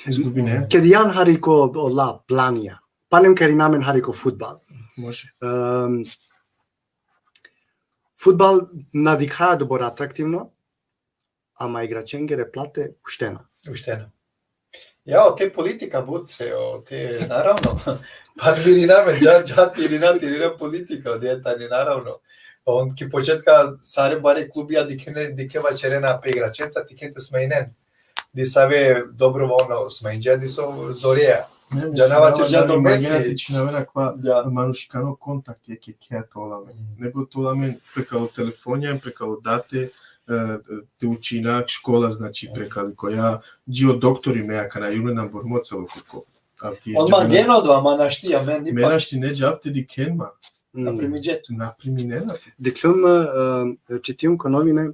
izgubine. Ked jan hari ko ola planija, palem ked irinamen hari ko fudbal. Može. Em, fudbal na dikhaja dobor atraktivno, ama igračengere plate uštena. Uštena. Ja, o te politika but se, o te, naravno. Pa irina me, dža, dža, irina, irina politika, o te tani, naravno. On ki početka sare bare klubija dikhene, dikheva čerena pe igračenca, dikhente smejnen. Disave dobrovoljno smejnđa, diso zoreja. Džanava će dža do Messi. Ti činavena kva Da. manušikano kontakt je ke kea to lamen. Mm. Nego to lamen prekalo telefonija, prekalo date, e, te učina škola, znači prekali koja, dži o doktori me akana, jume nam bormo celo kuko. A ti On džana- ma geno dva, ma našti, amen, Me ipak našti ne džav te dikhen ma. na priminđe. Na priminena te. Dikhljum, e, e, čitim ko novine, e,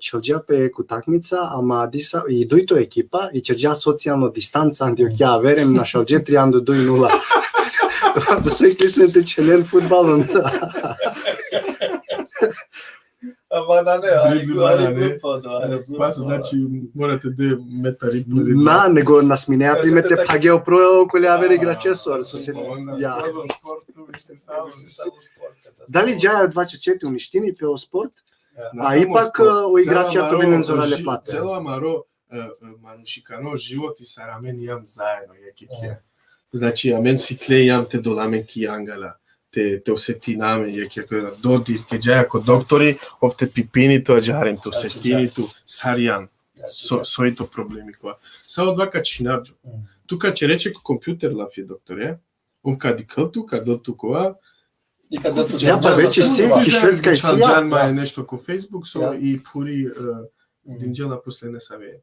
čhelđa pe jekh utakmica, ama disa, i dujto ekipa, i čerđa socijalno distanca, andi okja aver em našalđe trianda duj nula. Dusoj klismen te čhelen fudbalon. Ama na ne, ali Dribling, glu-, ali na ne. glupo, da, ali glupo, Pas, da. znači, morate de metari. Na, nego na sminea Ja, prime sad te te- phage opro okola aver A, igračesor, a, so se, onda ja. skroz o sport, tu više samo. Više samo sport, da. Dali džaja dvadeset četiri uništini pe o sport, Ja. A ipak, e, o igračija te oven len zorale ži- plate. Celo amaro, e, e, manušikano životi sar amen ijam zajedno, jekh jekh. Znači, amen sikle ijam te dolamen ki angala, te, te osetina amen, jekh jekh, dodir, ke džaja ko doktori, ov te pipini tu, ađahar em te osetini tu, sar ijam, so, so i to problemi kova. Sa odova ka čhinav džo. Tu ka čere dži ko kompjuter lafi, doktore, ov ka dikhel tu, ka del tu kova, I kad da tu Ja, pa već isi, ki Švedska isi, ja. Džan ma e nešto ko Facebook, so Ja. i puri, e, dinđela posle nesave.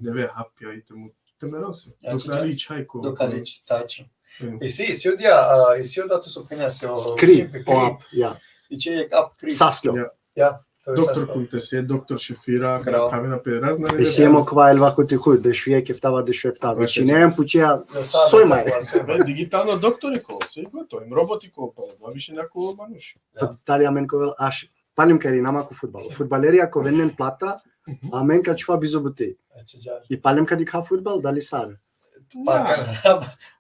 Neve hapja i te mu, te merel se. Ja, Dok či- nali čhaj ko. Dok ali či, tačno. Mm. I si, i si odija, a, i si odija tu so penja se o Kri, čim pe o ap, ja. I će je ap kri. Sasljo. Ja, to je Doktor sasljo. Kunte se, doktor Šefira, Bravo. kada pravena pe razna. I si emo kova el vakuti hu, dešujek efta, dešujefta. Znači, Znači, ne pučeja, Da sad soj da maj. tako, sve maj. Digitalno doktori ko, se i gotovo, em roboti ko, pa, pa više nako manuš. Pa dalje amen ko vel, aš, palim kari nama ko futbol. Futbalerija ka oven len plata, amen ka čhuva bizo buti. Znači, džar. I palim ka dikha futbol, dali sar. Pa, kan,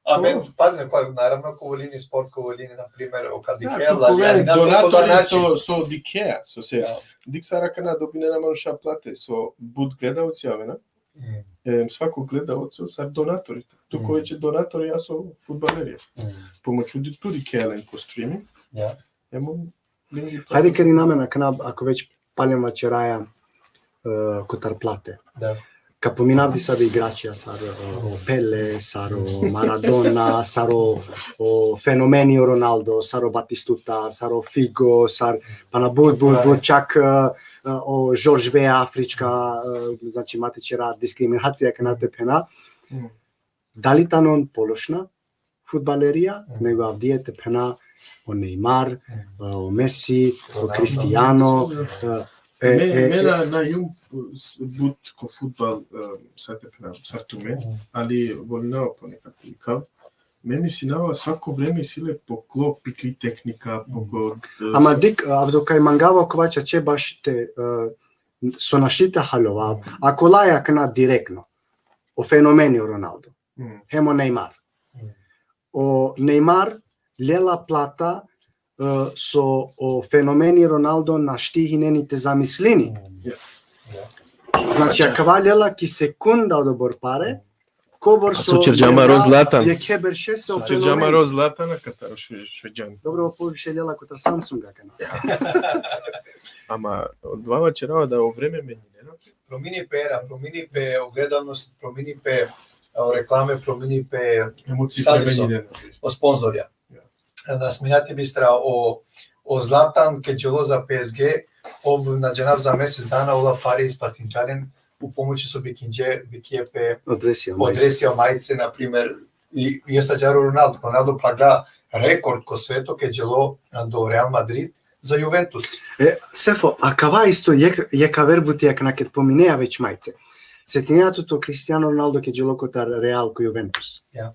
a men, pazi, ko, naravno, ko volini sport, ko volini, na primer, o kad Da, dikhel, tu kove ali na donatori način. So, so dikea, so se, Ja. dik sara kana dobinena manuša plate, so but gledaoci avena, Mm. em, svako gledaoco sar donatori. Tu Mm. kove će donatori, a so futbalerija. Mm. Pomoću di tu dikea len ko streaming, Ja. emo, lingi plate. Hajde kari nama na kanab, ako već palim vaćeraja, e, kotar plate. Da. Ka pominav disave igračija sar, e, o Pele, sar o Maradona, sar o, o fenomeni o Ronaldo, sar o Batistuta, sar o Figo, sar pana but, but, but, čak, e, e, o Jorge Weah, afrička, e, znači, ma te ćera diskriminacija kana te phena. Mm. Dali tano on pološna futbalerija, Mm. nego avdive te phena o Neymar, Mm. e, o Messi, o Ronaldo. Cristiano, e, e, Me, e, me na, na jum, s-, but ko futbol, e, sar te phena, sar tumen, Mm. ali volinava ponekad te dikhav. Me mislinava svako vreme isi le poklo pikli tehnika, poklo, e, Ama so- dik, avdo kaj mangava kova čače baš te, e, so našti te haljova, ako laja kana direktno, o fenomeni o Ronaldo, Mm. hem o Neymar. Mm. O Neymar lela plata, e, so o fenomeni Ronaldo našti hine ni te zamislini. Mm. Ja. Ja. Znači, akava lela ki sekunda odobor pare, kobor A so so ćerđa amaro Zlatan? Jekhe berše se o So ćerđa fenomeni. amaro Zlatan, a katar o Šve-, Šveđan. Dobro, poviše lela kotar Samsunga kana. Ama odova ćerava da o vreme menjinena. Promini pe era, promini pe o gledanost, promini pe, e, o reklame, promini pe Emocije Sad so. Menjinena. O sponzorja. Da sminjati bistra o, o Zlatan, ke dželo za P S G, ov na džanav za mesec dana ola pare isplatinđa len u pomoći so bikinđe, bikije pe Odresija o dresija, majice, na primer, i, i isto ađahar o Ronaldo. Ronaldo pragla rekord ko sveto, ke dželo do Real Madrid za Juventus. E, Sefo, akava isto jek, jek aver buti akana ked pomineja već majice. Setinea tut o Cristiano Ronaldo ked dželo kotar Real ko Juventus. Ja.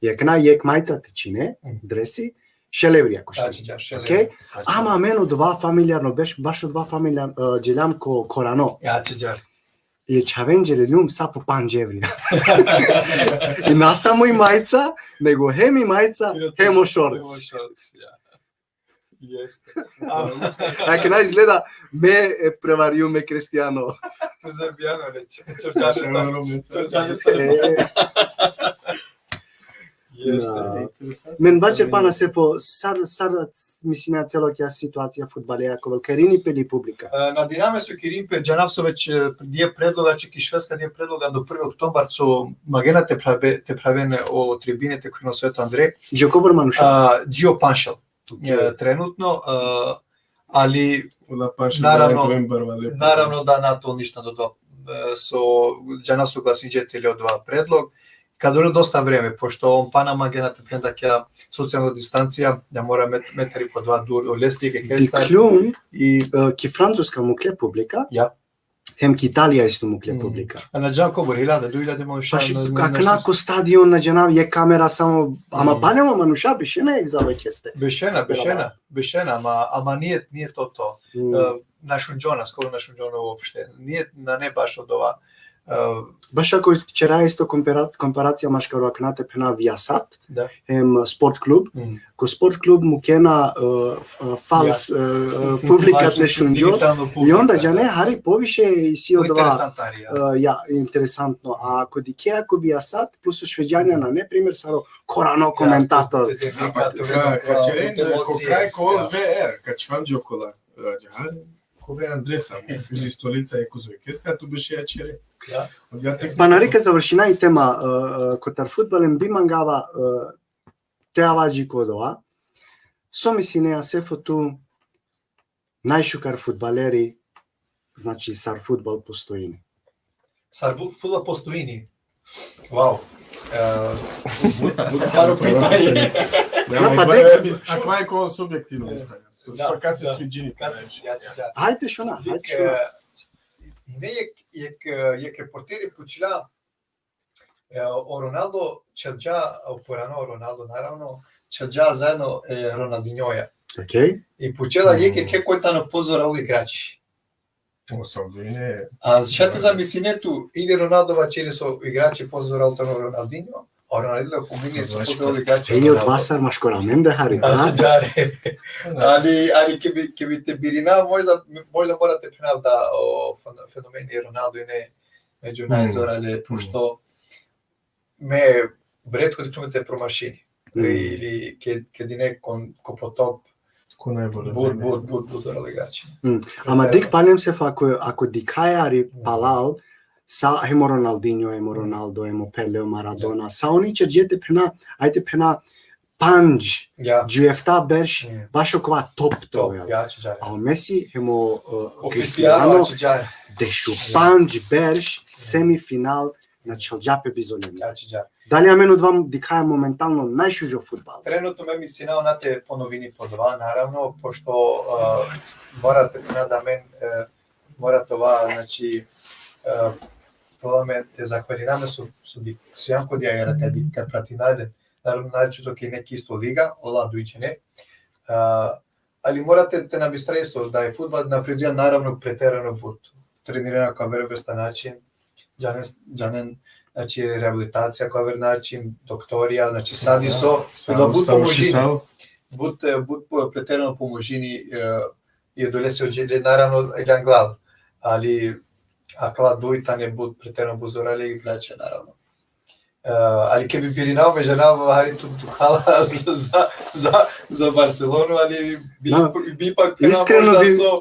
Jekh na jek majica te čine, Mhm. dresi, šel evrija košti. Znači, ja, šel Okej? evrija. Ama amen odova familijarno, beš, baš odova familijarno, e, dželjam ko korano. Ja, či džar. I čhaven dželeljum sa po pandž evrija. I na samo i majica, nego hem i majica, hem o šorc. Hem o šorc, ja. Jeste. Akana izgleda, me, e, prevarijum e Cristiano. Tu zabijano reći. Čorđane stan. Čorđane stan. E, Jeste. Da. Men vaćer pana, Sefo, sar, sar mislinea celo kija situacija fudbaleja, ko vel ka irini pe li publika? E, nadiname so ka irini pe, džanav so već, e, dije predloga, či ki Švedska dije predloga do prvi oktobar, so mangena te prave, te pravene o tribine, te khuven o sveto andre. Dži kobor manuša? A, dži o panšel. Okej. E, trenutno, e, ali Ola panšel Naravno, da, to barvale. naravno da na to ništa do dva. E, so, džanav so glasinđe tele o dva predlog. Ka dole dosta vreme, pošto on pana mangena te phen da kija socijalna distancija, da mora met-, metar i po dva dur, o lesli ke kestar. Dikhljum, I e, ki Francuska mukle publika, Ja. hem ki Italija isto mukle Mm. publika. A na džanav kobor, hiljada, du hiljade manuša, Pa ši, na, na, akana ko stadion na džanav jek kamera samo, ama Mm. palem o manuša bišena jek za vekeste. Bešena, bešena, bešena, ama, ama nije, nije to to. Mm. E, na šunđona, skoro na šunđona uopšte. Nije, na, ne baš odova. Baš ako ćera isto kompara-, komparacija maškaro akana te phena Viasat, da, hem sport klub. Mm. Ko sport klub mukena, e, f-, e, fals, e, e, publika te šunđol. I onda džane, hari poviše isi odova, e, ja, interesantno. A ako dikhe, ako Viasat, plus o Šveđanja nane, primer, sar o korano komentator. Ka, ka ćeren, ko kraj, ko V R, ka čhivam dži okola, e, džahar, ko V R adresa, uzi stolica e kuzoj keste, a tu bešea ćhere. Pa nari ka završina i tema, e, e, kotar fudbal, em bi mangava, e, te ava dži ko odova. So misline, Asefo, tu najšukar fudbaleri, znači, sar fudbal postojini? Sar bu-, fudbal postojini? Wow. E, but, but baro pitanje. Na, pa dek, akava e ko subjektivno, da, so, so ka se sviđini. Ka se sviđini, ja, ja. Hajde šuna, hajde šuna. E, ine jek, jek, jek reporteri pučla, e, o Ronaldo čhelđa, o porano Ronaldo, naravno, čhelđa zaedno, e, Ronaldinhoja. Okej. I pučela jekh, jekh, koj tano pozoralo igrači. O, sa ine. A šaj te zamisline tu, ili Ronaldo vaćeri so igrači pozoralo tano Ronaldinho, a Ronaldo pomini so pozoralo igrači Ronaldo. Ej, odova sar maškaro amende hari, da? Ačhar. Ali, ali ke bi, ke bi te birina, možda, možda mora te phenav da o fen-, fenomeni Ronaldo ine među najzorale, pošto me retko dikhljum te promašini. Ili ke, ked ine ko, ko po top, ko najbolje, but, but, but, but zorale igrači. Ama dik palem se fa, ako, ako dikhaja hari palal, sa hem o Ronaldinho, hem o Ronaldo, hem o Pele, o Maradona, sa oni čerđe te phena, ajde phena pandž, dži efta berš, baš okova top, top, ja, ačhar. A o Messi hem o, e, o Cristiano, Cristiano, ačhar. Dešupandž berš, semifinal, na čhelđa pe bizo lemlja. Ačhar. Dali amen odova dikhaja momentalno najšužo fudbal? Trenutno me mislinava na te ponovini po dva, naravno, pošto, e, mora te phena da amen, e, mora te ova, znači, e, te ova amen te zahvalina amen so, so di-, so jam ko dija era te di-, ka pratina le, naravno, naročito ke ine isto liga, ola duj džene. E, ali mora te, te na bistra isto da e fudbal napreduja, naravno, preterano but. Trenirena ko aver vrsta način, džanen, džanen, znači, rehabilitacija ko aver način, doktorija, znači, sadi so, da but pomožini. But, e, but po-, preterano pomožini, e, i odolese o džene, naravno, e, anglal. Ali akala duj tane but preterano but zorale igrača, naravno. E, ali ke bi birinava, me džanava hari tu, tu kala za, za, za, za Barcelonu, ali bi, bi ipak, iskreno možda bi so.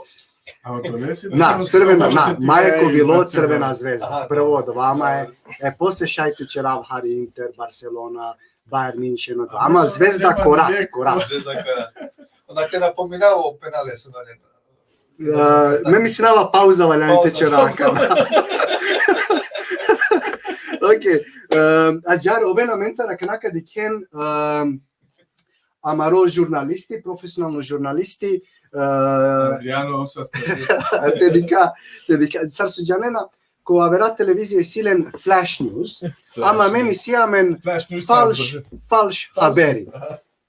Na, Crvena, na, maje ko vilo Crvena Zvezda. Aha, prvo odova maje, e, posle šaj te ćerav hari Inter, Barcelona, Bayern München, ama Zvezda ko rat, ko rat. Zvezda ko rat. Onda te napominava o penale so nane. E, me mislinava pauza valjani te ćera akana. Okej. E, ađahar, oven amencar akana ka dikhen, e, amaro žurnalisti, profesionalno žurnalisti, e, Adriano, te dikha, te dikha, sar so džanena, ko avera televizija isi len flash news, ama amen isi amen falš, falš haberi.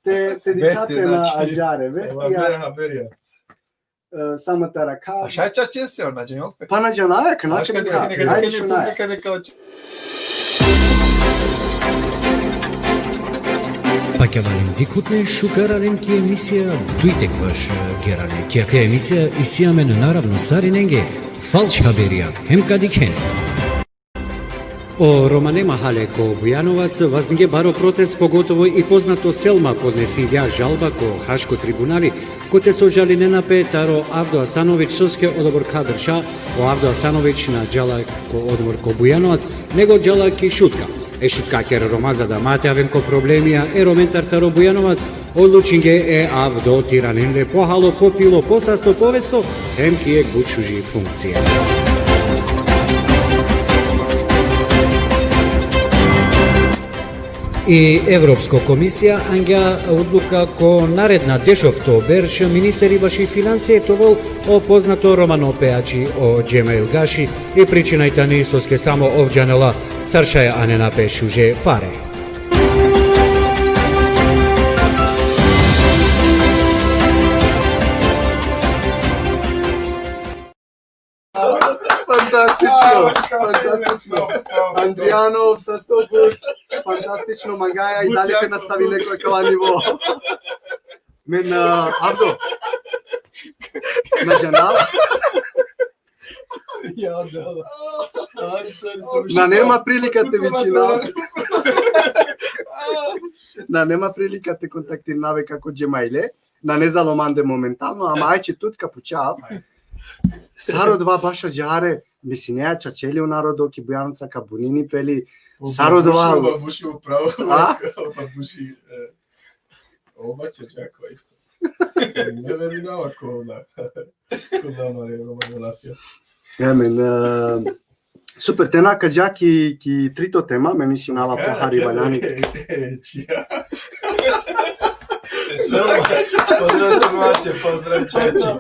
Te, te dikha te na, znači, ađahar, vesti, haberija. E, samo te arakha. A šaj čače se ona, džanjol pe? Pa na džanaja, ka na džanaja. Pa ka valjani dikhutne šukar alen ki emisija Dujtek baš, e, gerane. Ki akaja emisija isi amen, naravno, sarinenge falš haberija, hem ka dikhen. O romane mahale ko Bujanovac vazdinge baro protest, pogotovo i poznato Selma podnesingja žalba ko Haško tribunali, kote so žalinena pe taro Avdo Asanović, soske odobor ka drša o Avdo Asanović na džala ko odmor ko Bujanovac, nego džala ki Šutka. E šutkakere Roma, za da ma te aven ko problemija e Romencar taro Bujanovac, odlučinge e Avdo te iranen le pohalo, popilo, posasto, povesto, hem ki jekh but šuži funkcija. I Evropsko komisija angja odluka ko naredna dešofto berš ministeri baši financije te ovol o poznato romano pejači o Džemail Gaši, i pričina i tani soske samo ov džanela sar šaj anena pe šuže pare. Fantastično. Fantastično. Andrijanov, sa sto plus. Fantastično, mangaja i dalje te nastavine ko akava nivo. Men, uh, Avdo. Na džanav. Ja, da. Nane ma prilika te vičinav. Nane ma prilika te kontaktirinav e kako Džemajle. Nane zalo mande momentalno, ama aj će tut ka pučav. Sar odova baš ađahar e, mislinea čače li o narodo ki Bujanovca, ka bunini pe li, sar odova. Babuši, upravo. A? Babuši, e, ova će čakva isto. Ne verinava ko da. Ko da mare romane lafija. Amen. E, super, te na ka dža ki, ki trito tema, me mislinava pohari valjani. Čija. Pozdrav, Srmače, pozdrav, Čače.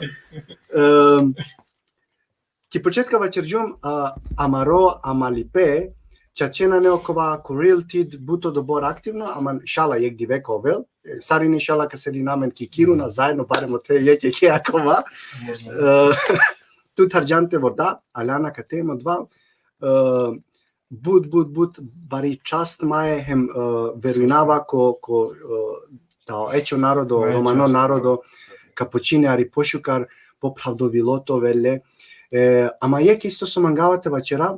Em, ki početka vaćerđum, a, amaro amalipe, čače nane okova ko Real Tid but odobor aktivno, ama šala jek dive ka ovel, e, sarine šala ka sedina amen ki Kiruna, zajedno barem ote jek, jek, jek akova. Možda. E, tu tharđan te vorda, aljana kate mo dva, e, but, but, but, bari čast maje hem, e, verujnava ko, ko, e, tao ečo narodo, romano narodo, ka počini hari pošukar, popravdovilo te ovel le. E, ama jek isto so mangava te vaćera,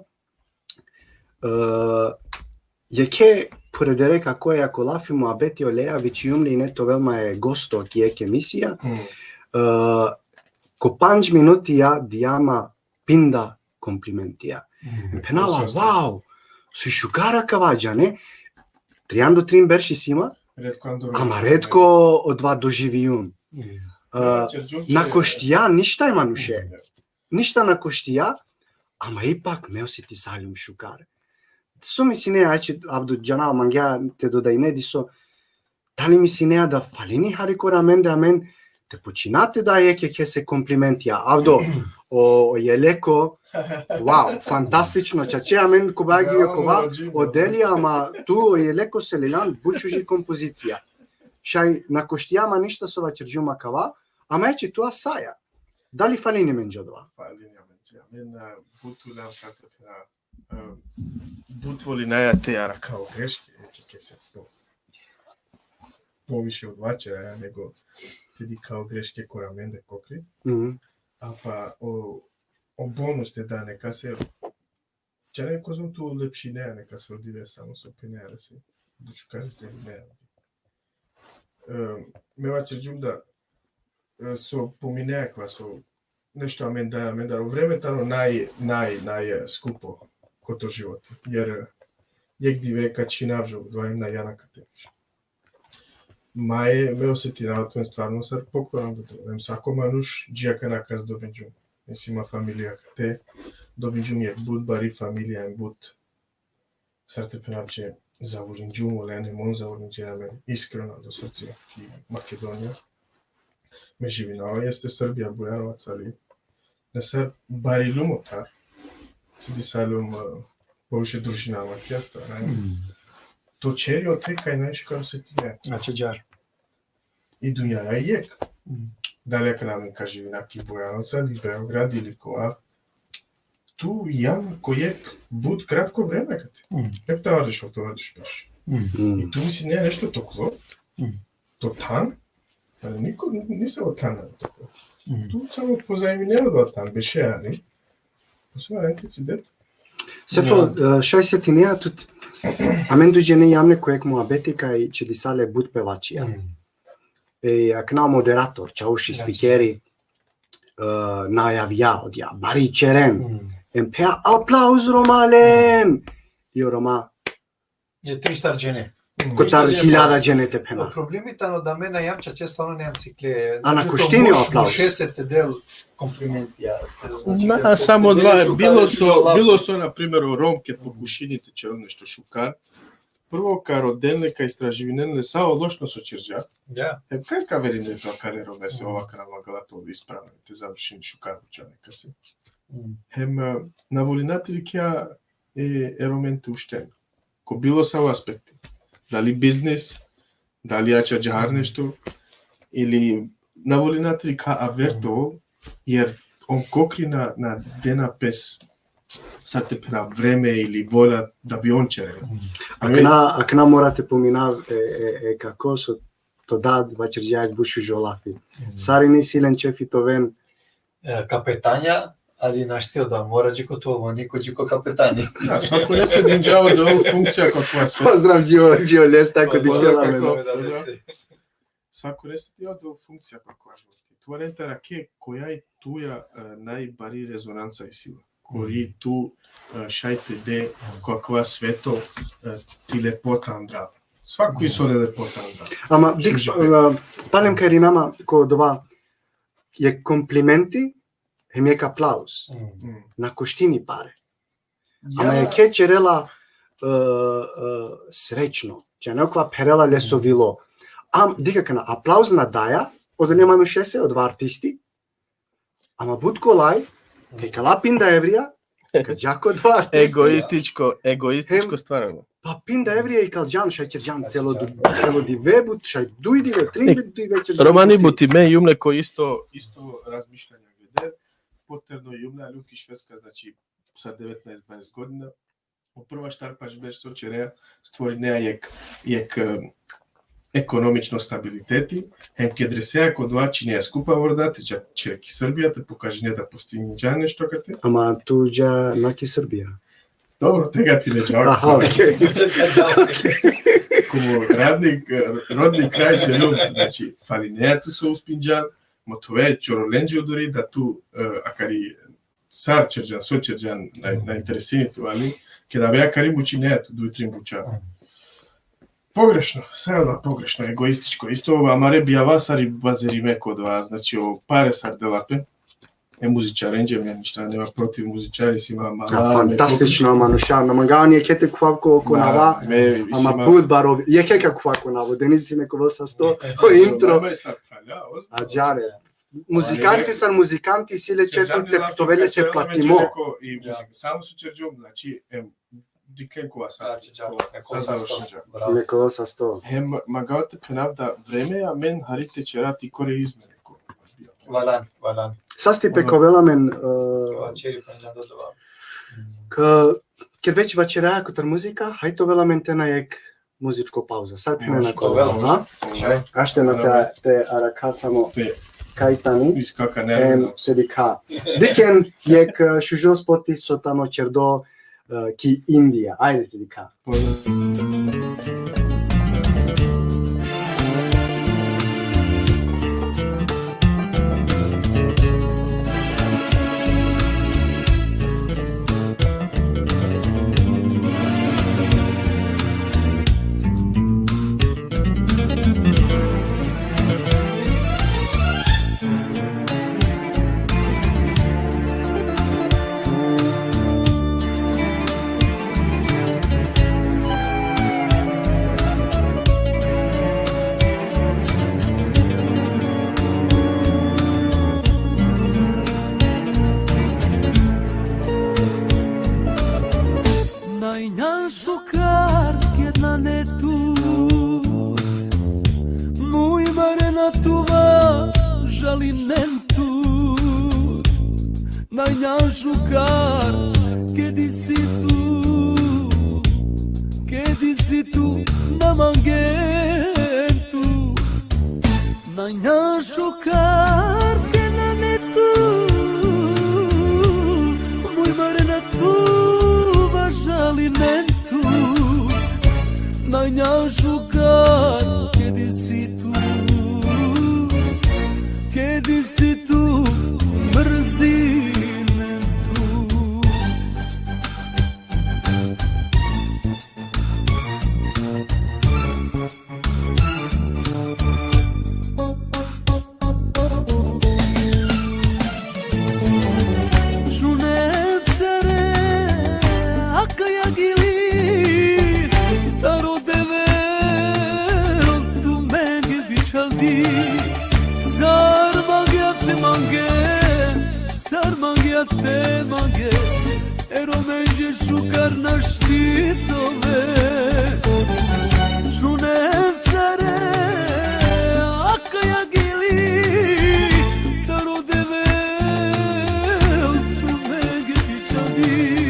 e, jekhe puredere kako e ako lafi muabeti oleja, vičijum le ine te ovel maje gosto ki jek emisija, e, ko pandž minutija dija ma pinda komplimentija. Phenava, wow, so šukar akava, džane, trianda trin berš isi ma, ama retko odova doživijum. E, na koštija ništa e manuše. Ništa na koštija, ama ipak me osetisaljum šukar. So mislinea, aj će, Avdo, džana, mangea te dodajne diso, dali mislinea da falini hari kora amende, amen te počina te da jek jekhese komplimentija. Avdo, o, o Jeleko, wow, fantastično, čače, amen ko bagi okova, o Delija, ama tu o Jeleko se liljan but šuži kompozicija. Šaj na koštija ma ništa so vaćerđum akava, ama eče tu asaja. Dali falini amenđe odova? Falini amenđe. Amen, e, but uljam, sar te phena, e, but volinaja te arakha o greške, e, ke se po-, poviše odova ćeraja nego te dikha o greške kora amende kokri. Mhm. A pa o, o bonus te da nekase, džane, kozom tu lepšinea nekase o dive samo so phenea le si, but šukar izgledinea. E, me vaćerđum da, e, so pominea akava so nešto amen da, amen da, o vreme tano naj, naj, naj, e, skupo ko to životo. Jer, e, jek dive ka čhinav, džo, dvaim na jana kate. Maje, me osetinava tumen stvarno sar pokoran da, em sako manuš, dži akana kas dobinđum. Isi ma familija kate, dobinđum jek but bari familija, em but, sar te phenav, će zavolinđum olen, em on zavolinđe amen, iskreno, do srce, ki Makedonija. Me živinava jeste Srbija, Bujanovac, ali nesar bariljum otar. Citisaljum, e, poviše družinama ki asta, ne? Mm. To ćeri ote kaj najšukar osetinea. Znači, džar. I dunjaja i jek. Mm. Dali akana amen ka živina ki Bujanovac, ili Beograd, ili kova. Tu jam ko jek but kratko vreme kate. Mm. Efta vardiš, ofta vardiš berš. Mm. I tu mislinea nešto toklo, mm, to than, ali niko, nisavo than nane toklo. Mm. Tu samo pozajminea odova than, beše hari. Posebno anticidet. Sefo, e, šaj setinea tut, amen duj džene jam le ko jek muabeti kaj čedisale but pevačija. Mm. E, akana moderator, čauši, znači, spikeri, e, najavija odija, bari ćeren. Mm. Em phea, aplauz romalen! I o Roma. E, trištar džene. Kotar hiljada džene te phena. O problemi tano da me na jam čače, stvarno na jam sikle. A na koštini o aplauz. Mušese te del komplimenti, ja. Znači, na, te, samo te del odova, bilo so, bilo so, na primer, o Rom, ked pokušini te ćerel nešto šukar, prvo ka roden le, ka istraživinen le sa o lošno so ćerđa. Ja. Hem kaj ka averinen le tu akale Romese, ova akana mangela te ovel ispravno, te završini šukar buća nekase. Mm. Hem, e, na volina te dikhea e, e Romen te ušten. Ko bilo savo aspekti. Dali biznis, dali ađahar nešto, ili na volina te dikha aver te ol, jer on kokri na, na dena pes sar te phena, vreme ili volja da bi on ćerel. Akana, akana mora te pominav e, e, e kako so to dad vaćerđa jek but šužo lafi. Sar i nisi len ćefi te oven, e, kapetanja, ali našti, da mora dži ko to, on niko dži ko kapetanja. Da, svako nese dinđa odol funkcija ko kova sve. Pozdrav, Gio, Gio Lesta, ko dikhela amen. Svako nese dinđa odol funkcija ko kova životi. Tu alen te arakhe koja i tuja, e, najbari rezonansa i sila. Kori tu, e, šaj te de ko kova sveto, e, ti lepota andral. Svako i so le lepota andral. Ama dik, e, palem kaj irinama ko dova, jek komplimenti hem jek aplauz. Na koštini pare. Ama jekhe ćerela, e, e, srećno. Džane, okova pherela leso vilo. Am, dik akana, aplauz na daja, odole manušese, odova artisti, ama but kolaj, kaj kala pinda evrija, ka dža ko odova artisti. Egoističko, egoističko stvaranje. Pa pinda evrija i kal džan, šaj ćerđan celo du-, celo dive, but šaj duj dive, tri dive ćerđan. Romani, buti me jum le ko isto, isto razmišljanje glede, poterno jum le, ali u ki Švedska, znači, sa devetnaest, dvaeset godina, u prva štar paš berš so ćerea, stvorinea jek, jek, e, ekonomično stabiliteti, hem ked resea ko dova, činea skupa vorda, te dža ćere ki Srbija, te pokažinea da postigninđa nešto kate. Ama tu dža na ki Srbija. Dobro, tega ti ne dža. Aha, okej. Komo radni, rodni kraj ćerđum, znači, falinea tu so uspinđan, mothove čorolenđe odori, da tu, e, akari sar ćerđan, so ćerđan, na, na interesini tu, ali keda avea akari, mučinea tu duj trin buća. Pogrešno, sa je da pogrešno, egoističko. Isto amare bijava sar i bazirime ko dova, znači, o pare sar dela pe, e muzičarenđe, me ništa nema protiv muzičari, si ma, ma, Fantastično, manuša, na mangava ni jekhe te khuvav ko, ko nava, ama but baro, jekhe ka khuvav ko navo, Deniz, si neko vel sasto, o intro. A džane. Muzikanti sar muzikanti, si le ćefi te, te ovel lese platimo. Samo so ćerđum, znači, em, dikhen kova sa, Znači, dža, kova neko sa sasto. Završinđa. Bravo. Neko vel sasto. Hem, mangava te phenav da vreme amen hari te ćera ti kore izmene ko. Valan, valan. Sasti pe ka ovel amen, e, Kova ćeri pa na dodova. ka, ked već vaćeraja kotar muzika, haj te ovel amen te na jek muzičko pauza. Sar phena na Može, ko, ovel. Ha? Šaj. Ašte na te, te arakha samo Te kaj tani. Iskaka Em, nervno. te dikha. Dikhen jek, e, šužo spoti so tano ćerdo, e, ki Indija. Ajde te dikha. Najnjan šukar ked nane tut, muj marena tuva žalinen tut. Najnjan šukar ked isi tu, ked isi tu na mangen tut. Najnjan šukar ked nane tut, muj marena tuva žalinen tut. Najnjan šukar ked isi tu, ked isi tu mrzinen tut. Šune sare, akaja gili, taro Devel tumenge bičhaldi. Sar mangea te mange, sar mangea te mange, e Romenđe šukar našti te ove. Šune sare, akaja gili, taro Devel tumenge bičhaldi.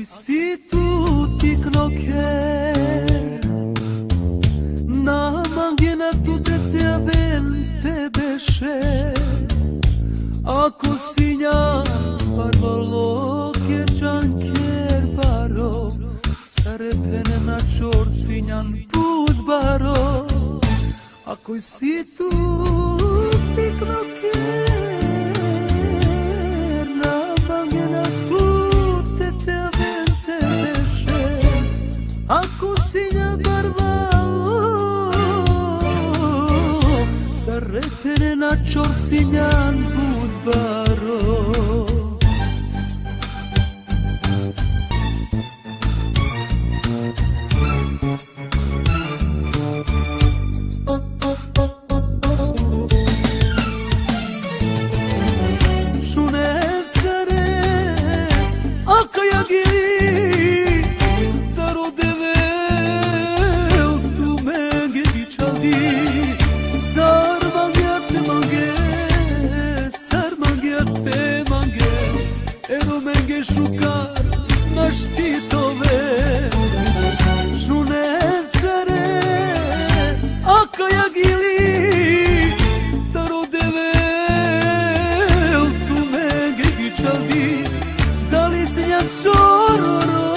Si tu tikno kher, na mangena tute te aven te beshe. Ako sinjan barbalo ke čan kher baro, sare phene na čor sinjan but baro. Ako si tu tikno kher, na mangena tute te aven te beshe. Ako sinjan barbalo, sare phene na čor sinjan but baro. Šune sare, akaja gili, taro Devel tumenge bičhaldi. Sar mangea te mange, sar mangea te mange, e Romenge šukar našti te ove. Šune sare, akaja gili, taro Devel tumenge bičhaldi. Dali sinjan čororo,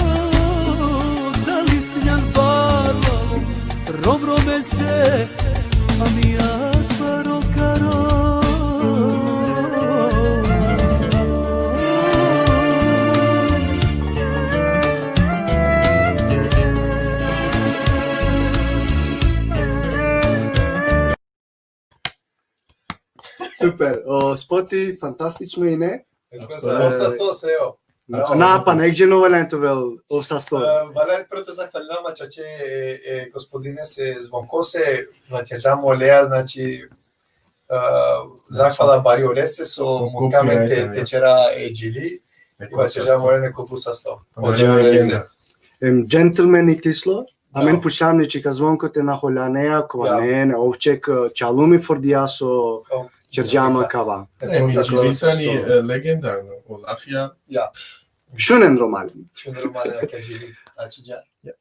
dali sinjan barbalo, rom romese, ami akbaro karo. Super, o spoti fantastično ine. Apsolutno. Ov sasto se, evo. Na, bravo. Na, pa negdje no valjani te ovel, ov sasto. E, valjani prvo te zahvalinama čače, e, e, gospodinese Zvonkose, vaćerđam oleja, znači, e, zahvala bari olese so muka amen te, te ćera e džili, i vaćerđam oleja ko but sasto. Pozdrav olese. Em, džentlmen i kislo, amen pučlam le čika Zvonko te na holjanea, kova ne, ne, ov ček, e, čalumi fordija so ćerđam akava. E, mi džili tani, e, legendarno, o lafija. Ja. Šunen romalen. Šunen romalen, ka džili, znači, dža. Ja.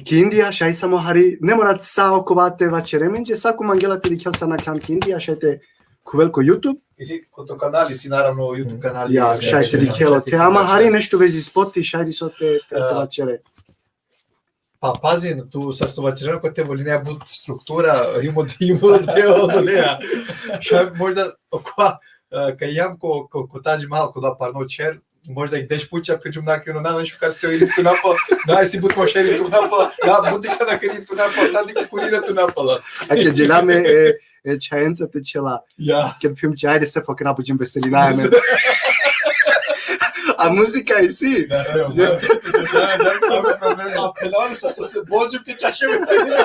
Ki Indija, šaj samo hari, ne mora sa okova te vaćere amenđe, sa ko mangela te dikhel sa nakhljan ki Indija, šaj te khuvel ko YouTube. Isi ko to kanali, isi naravno YouTube kanali. Ja, šaj te dikhel, te ama hari nešto vezi spoti, šaj diso te, te, te vaćere. Pa pazin, tu sar so vaćerđam, ko te volinea but struktura, imo, imo te odoleja. Šaj možda okova, e, ka jam ko, ko, ko Taj Mahal, ko da parno ćher, možda i deš puća ka džum nakljano, na, na, šukar se ili tu napal, na, isi but mašeri tu napal, na, but dikha na kari tu napal, na, dikha kurira tu napal. Ake džela me, e, e, čhajenca te ćela. Ja. Ker phim čhaj, se fakna buđim veselina amen. A muzika isi? Da, se, ja. Muzika, te čače, da, nema problema. A penali sa so se bođim te čače veselina.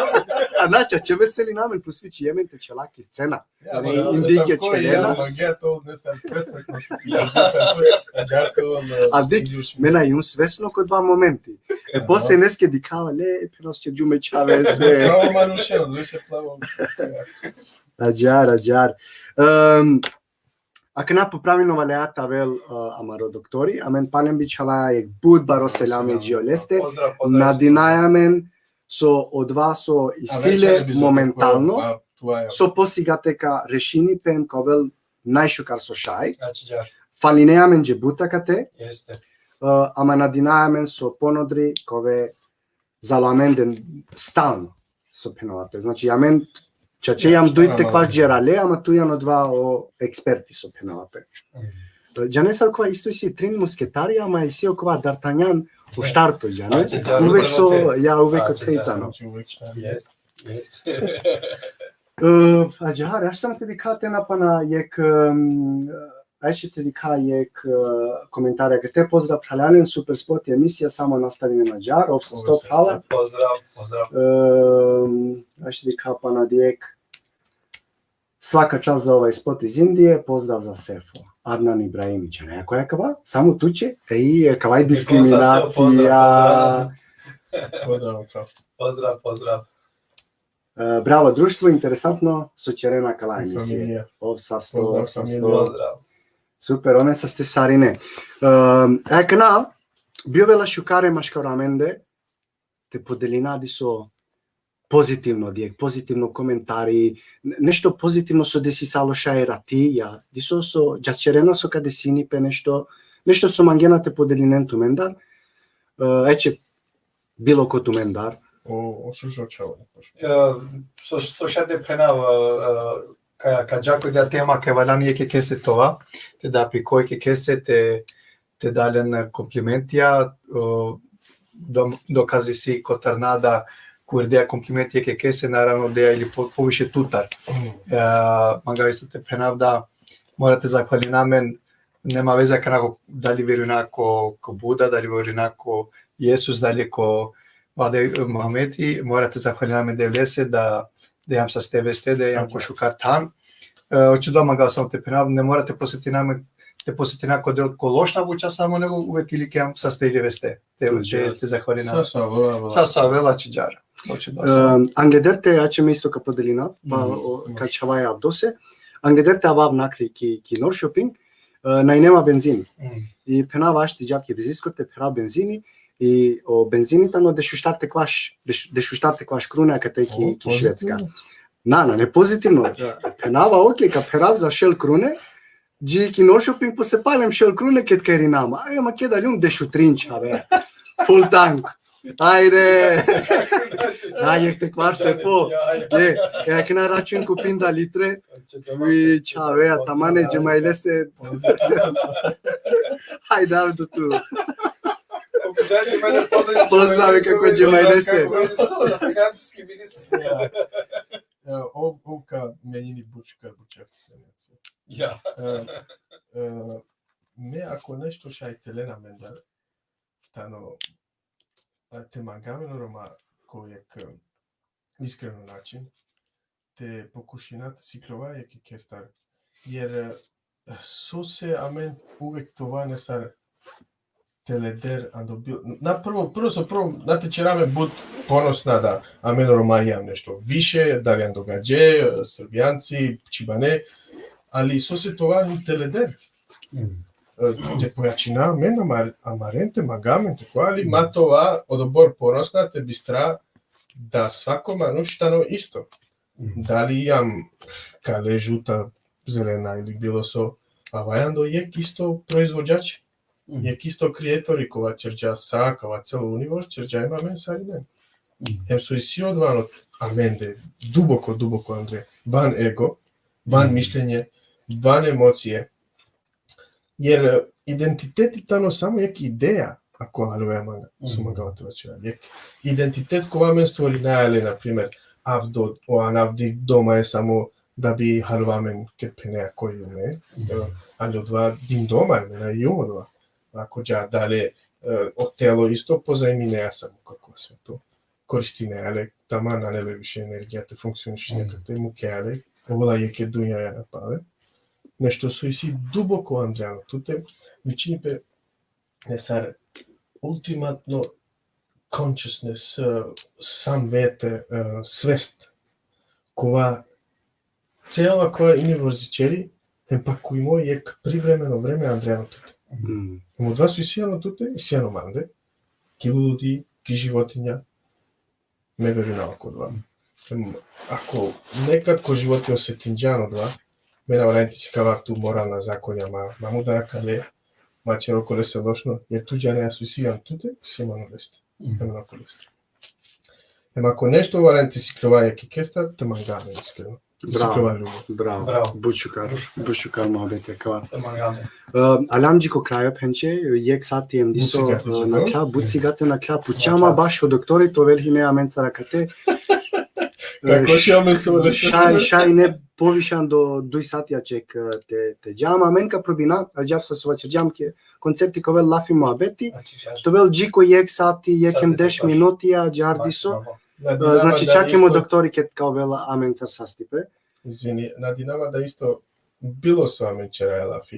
A na, čače veselina amen, plus viči amen te ćela ki scena. Ja, ne, ma, indike sam ko, čelena. Ja, magija to, ne sam perfektno. Ja, ne sam sve, ađar to, ono, a dik, izvršno. Me na jum svesno ko dva momenti. E, aha, posle neske dikhava le, e, penos će džume čhavese. Pravo manuše, on, se plavo. Ađar, ađar. Em, akana po pravilno valjea te avel, e, amaro doktori, amen palem bičhala jek but baro selami dži oleste. Pozdrav, pozdrav. Nadinaja amen so odova so isi le momentalno, so posigate ka rešini pe em ka ovel najšukar so šaj. Znači, džar. Falinea amenđe but akate. Jeste. E, ama nadinaja amen so ponodri ka ove zalo amende stalno, so phenava pe. Znači, amen čače jam duj te kvaš džerale, ama tu jan odova o eksperti, so phenava pe. Mhm. E, džane sar kova isto isi trin musketarija, ama isi okova D'Artagnan o štarto, džane? Ače, džar, uvek so, ja, uvek o trejtano. Jest, jest. E, ađahar, aš samo te dikha te na pana jek, em, aj će te dikha jek, e, komentar, akate: pozdrav phralalen, super spot i emisija, samo nastavinen ađahar, ov sasto, phrala. Pozdrav, pozdrav. Em, aj će te dikha pana jek: svaka čast za ovaj spot iz Indije, pozdrav za Sefo. Adnan Ibrahimić, a ne, koja je kava? Samo tuče? Ej, kava je diskriminacija. Pozdrav, pozdrav. Pozdrav, pozdrav. E, bravo, društvo, interesantno so ćerena kala emisije. Familija. Ov sasto, pozdrav, familija. Pozdrav. Super, one saste sarine. Em, e, akana, bi ovela šukar e maškaro amende te podelina diso pozitivno, dijek pozitivno komentari, ne-, nešto pozitivno so desisalo šaj erati, ja, diso so džaćerena so ka desini pe nešto, nešto so mangena te podelinen tumendar, e, eče bilo ko tumendar. O, o šužo čavo. E, so, so šaj te phenav, e, ka, ka dža ko da tema, ka valjani jekhe kese te ova, te da pi ko jekhe kese te, te da len komplimentija, o, do, dokazi si kotar na da kuri dea komplimenti jekhe kese, naravno dea ili po, poviše tutar. Mm. E, manga isto te phenav da mora te zahvalina amen, nema veze akana ko, dali verujna ko, ko Buda, dali verujna ko Jesus, dali ko Vade Muhamedi, mora te zahvalina amen Devlese da, da jam saste veste, da jam ko šukar than. E, očito manga samo te phenav, ne mora te posetina amen, te posetina ko del ko lošna buća samo, nego uvek ili ke jam saste ili veste. Te, te, te zahvalina. Sa so avela, avela. Sa so avela, ači džar. Očito. E, angleder te, ače me isto ka podelina, pa, mhm, o, ka čhavaja avdose. Angleder te avav nakri ki, ki Norrköping, e, naj nema benzini. Mm. I phenav ač te džav ki benzinsko te phera benzini, i o benzini tano dešuštar te kvaš, deš-, dešuštar te kvaš krune akate ki, o, ki Švedska. Pozitivno. Na, na, ne pozitivno. Da. Phenava, okej, ka pherav za šel krune, dži ki Norrköping, posle palem šel krune ked ka irinama. Aj, ama keda ljum dešutrin čhave. Full tank. Ajde. Aj, jek te kvar se po. Ja, ja. E, e, akana račun ko pinda litre. Znači, tamam. Ui, čhave, tamane, Džemajlese. Pozdrav. Ajde, avdu tu. Pozdrav, kako Džemajlese. Kako je so, za financijski ministar. Ja. E, ov, ov ka menini bučkar bučak. Ja. E, e, me ako nešto šaj te len amendar, tano, e, te manga amen o Roma ko jek, e, iskreno način, te pokušina te sikljova jekhe kestar. Jer, e, sose amen uvek te ova nesar teleder ando bil-, na prvo, prvo so prvo, na te ćera amen but ponosna da amen o Roma ijam nešto više, dali ando gadže, e, Srbijanci, čibane, ali sose te ova teleder. Mm. E, te pojačina amen, amar-, amaren te manga amen, te kova, ali ma te ova odobor ponosna, te bistra da svako manuš tano isto. Mhm. Dali ijam kale, žuta, zelena ili bilo so, avaja ando jek isto proizvođač, mhm, jek isto kreatori, kova ćerđa sa, kova celo univerz ćerđa, em amen sarinen. Mhm. Em so isi odova ano amende, duboko, duboko andre, van ego, van, mhm, mišljenje, van emocije, jer, e, identiteti tano samo jek ideja, ako haljove amanga, so, mhm, mangava te vaćera. Jek identitet kova amen stvorinaja le, na primer, avdo, o anav di doma e samo da bi haljova amen ked phenea ko ijum e, mhm, e, ali odova dim doma e, me na ijum odova. Ako dža dale, e, o telo isto pozajminea samo kako sveto. Koristinea le, taman nane le više energija te funkcionišini, mm, akate, mukea le, ovela jekhe dunjaja pale. Nešto so isi duboko andre ano tute, vičini pe nesar ultimatno consciousness, e, samvete, e, svest, kova cela koja univerzi ćeri, hem pakujmo jek privremeno vreme andre ano tute. Mm. Hem odova so isi ano tute, isi ano mande, ki luludi, ki životinja, me verujnava ko odova. Hem, ako nekad ko životi osetinđan odova, me na valjani te sikavav tu moralna zakonja, ma, ma mudar akale, ma ćer okolese lošno, jer tu džanea so isi ano tute, isi ano leste. Mhm. Hem ano okoleste. Hem ako nešto valjani te sikljova jekhe kestar, te manga amen, iskreno. Bravo. Sikljova ljubo. Bravo. Bravo. But šukar, but šukar muhabeti akava. Te manga amen. E, aljam dži ko krajo, phenče, jek sati em diso, but sigate, e, nakhla, but sigate nakhla, pučama baš o doktori te ovel hine amencar akate. Kako, e, š-, šaj, šaj ne poviše ando duj sati aček, e, te, te džam, amen ka probina, adžar sa so vaćerđam, ki koncepti ka ovel lafi muhabeti, znači, te ovel dži ko jek sati, jek em deš minuti, adžar diso. Nadinama, znači, da čak em o doktori ked ka ovel amencar sastipe. Izvini, nadinama da isto bilo so amen ćeraja lafi.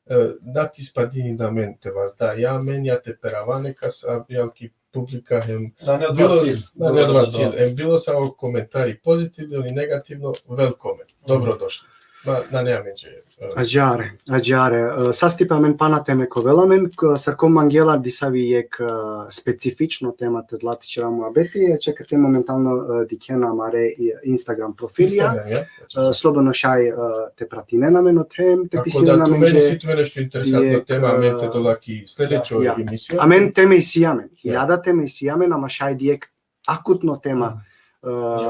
E, da te ispadini da amen te vazda, ja amen, ja te perava nekas, a, jal ki publika, hem da ne odova cilj. Da ne odova cilj. Em bilo savo komentari pozitivno ili negativno, welcome. Dobro došli. Ma, na, ne amenđe. E, Ađare, ađare. E, Sastipe, amen pana teme ka ovel amen, k-, sar ko mangela disavi jekh, e, specifično tema te dlati ćera muhabeti, e, čekate momentalno, e, dikhena amare i Instagram profilija. Instagram, ja? Znači, E, slobodno šaj, e, te pratinen amen o tem, te ako pisinen da tu amen meni dži. si tu nešto interesantno Jekh, tema, amen te e, dola ki sledećo Ja. emisija. Amen teme isi amen, hiljada teme isi amen, ama šaj jekh akutno tema, e,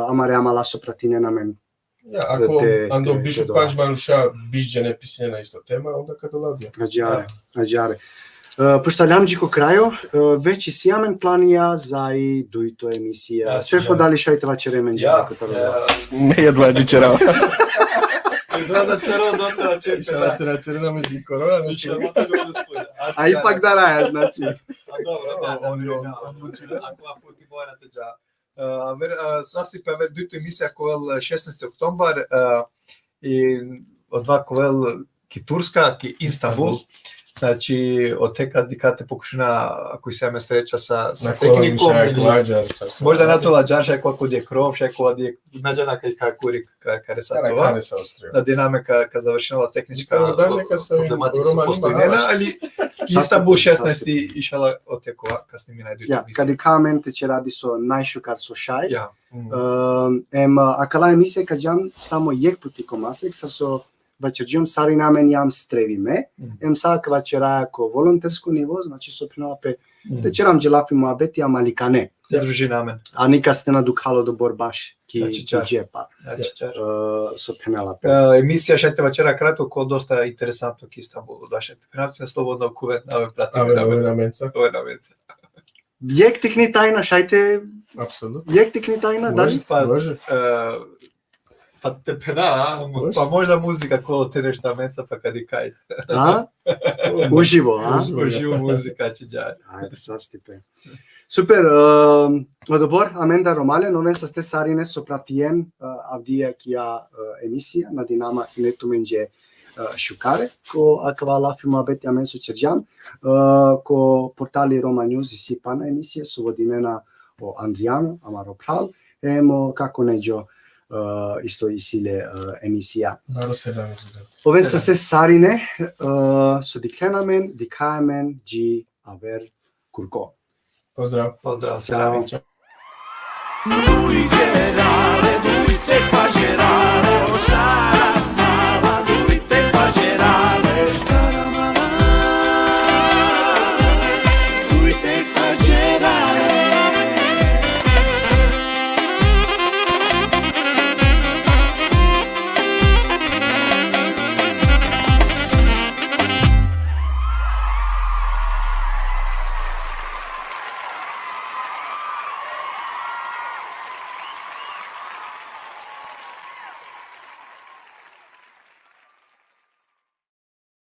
amare amala so pratinen amen. Ja, ako Te, ando te, bišu te panč manuša biš džene pisinena isto tema, onda ka dola odija. Ađare, ađare. E, pošto aljam dži ko krajo, e, već isi amen planija za i dujto emisija. Ja, Sefo, ja. Da li šaj te vaćere amen dži Ja, ko taro? e, Me jedva dži ćerava. Dva za čero, do te vaćere. Išala te vaćere na međi korona, Išala te vaćere. A ipak da raja, znači. A dobro, da, da, On, da, on da. Odlučio. Ako, ako ti mora te dža. E, aver, e, Sastipe, aver dujto emisija ka ovel šesnaesti oktobar, e, i odova ka ovel ki Turska, ki Istanbul. Znači, od te ka dikha te pokušina, ako isi amen sreća sa, sa Na kola tehnikom, više ili klađar, sa, sa. Možda na to lađar, šaj ko, ko dje krov, šaj ko dje, na džana kaj ka kuri ka, ka resa Kare, tova. Kare sa Austrija. Da, Dinamika ka završinela tehnička Dobro, da, neka sa problematika Romanima, postavljena, aha. ali Istanbul šesnaesti išala od te kova, kasni mi najdu. Ja, kad i kamen te će radi so najšukar so šaj. Ja. Mm. Ehm, em, akala emisija ka džan samo jekh puti ko masek, sar so vaćerđum, sarine amen jam strevime, Mhm. em sa ka vaćeraja ko volontersko nivo, znači so phenela pe, Mhm. te ćeram dži lafi muhabeti, ama likane. Te družina amen. A nikas te na dukhal odobor baš ki, Znači, ki čar. džepa. Znači, čar. E, so phenela pe. E, emisija šaj te vaćera kratko, ko dosta interesantno ki Istanbul, da šaj te phenela, slobodno kuven, ave plati. Ave, ave na menca. Ave na menca. Jekh tikni tajna, šaj te, Apsolutno. jekh tikni tajna, da li? Pa, Može. e, pa te phena, a, Može. pa možda muzika ko te nešto menca, pa kad i kaj. A? Uživo, a? Uživo. Uživo muzika će džaj. Ajde, Sastipe. Super, um, odobor, amen da romalen, oven saste sarine so pratien, uh, avdija kija, uh, emisija, nadinama hine tumenđe, uh, šukare, ko akava lafi muhabeti amen so ćerđam, uh, ko portali Roma News isi pana emisija, so vodinena o Andrijano, amaro phral, em o kako neđo, uh, isto isi le, uh, emisija. Baro selam. Oven saste sarine, uh, so dikhlen amen, dikha amen, dži aver kurko. Pozdrav. Pozdrav. Selam. Lui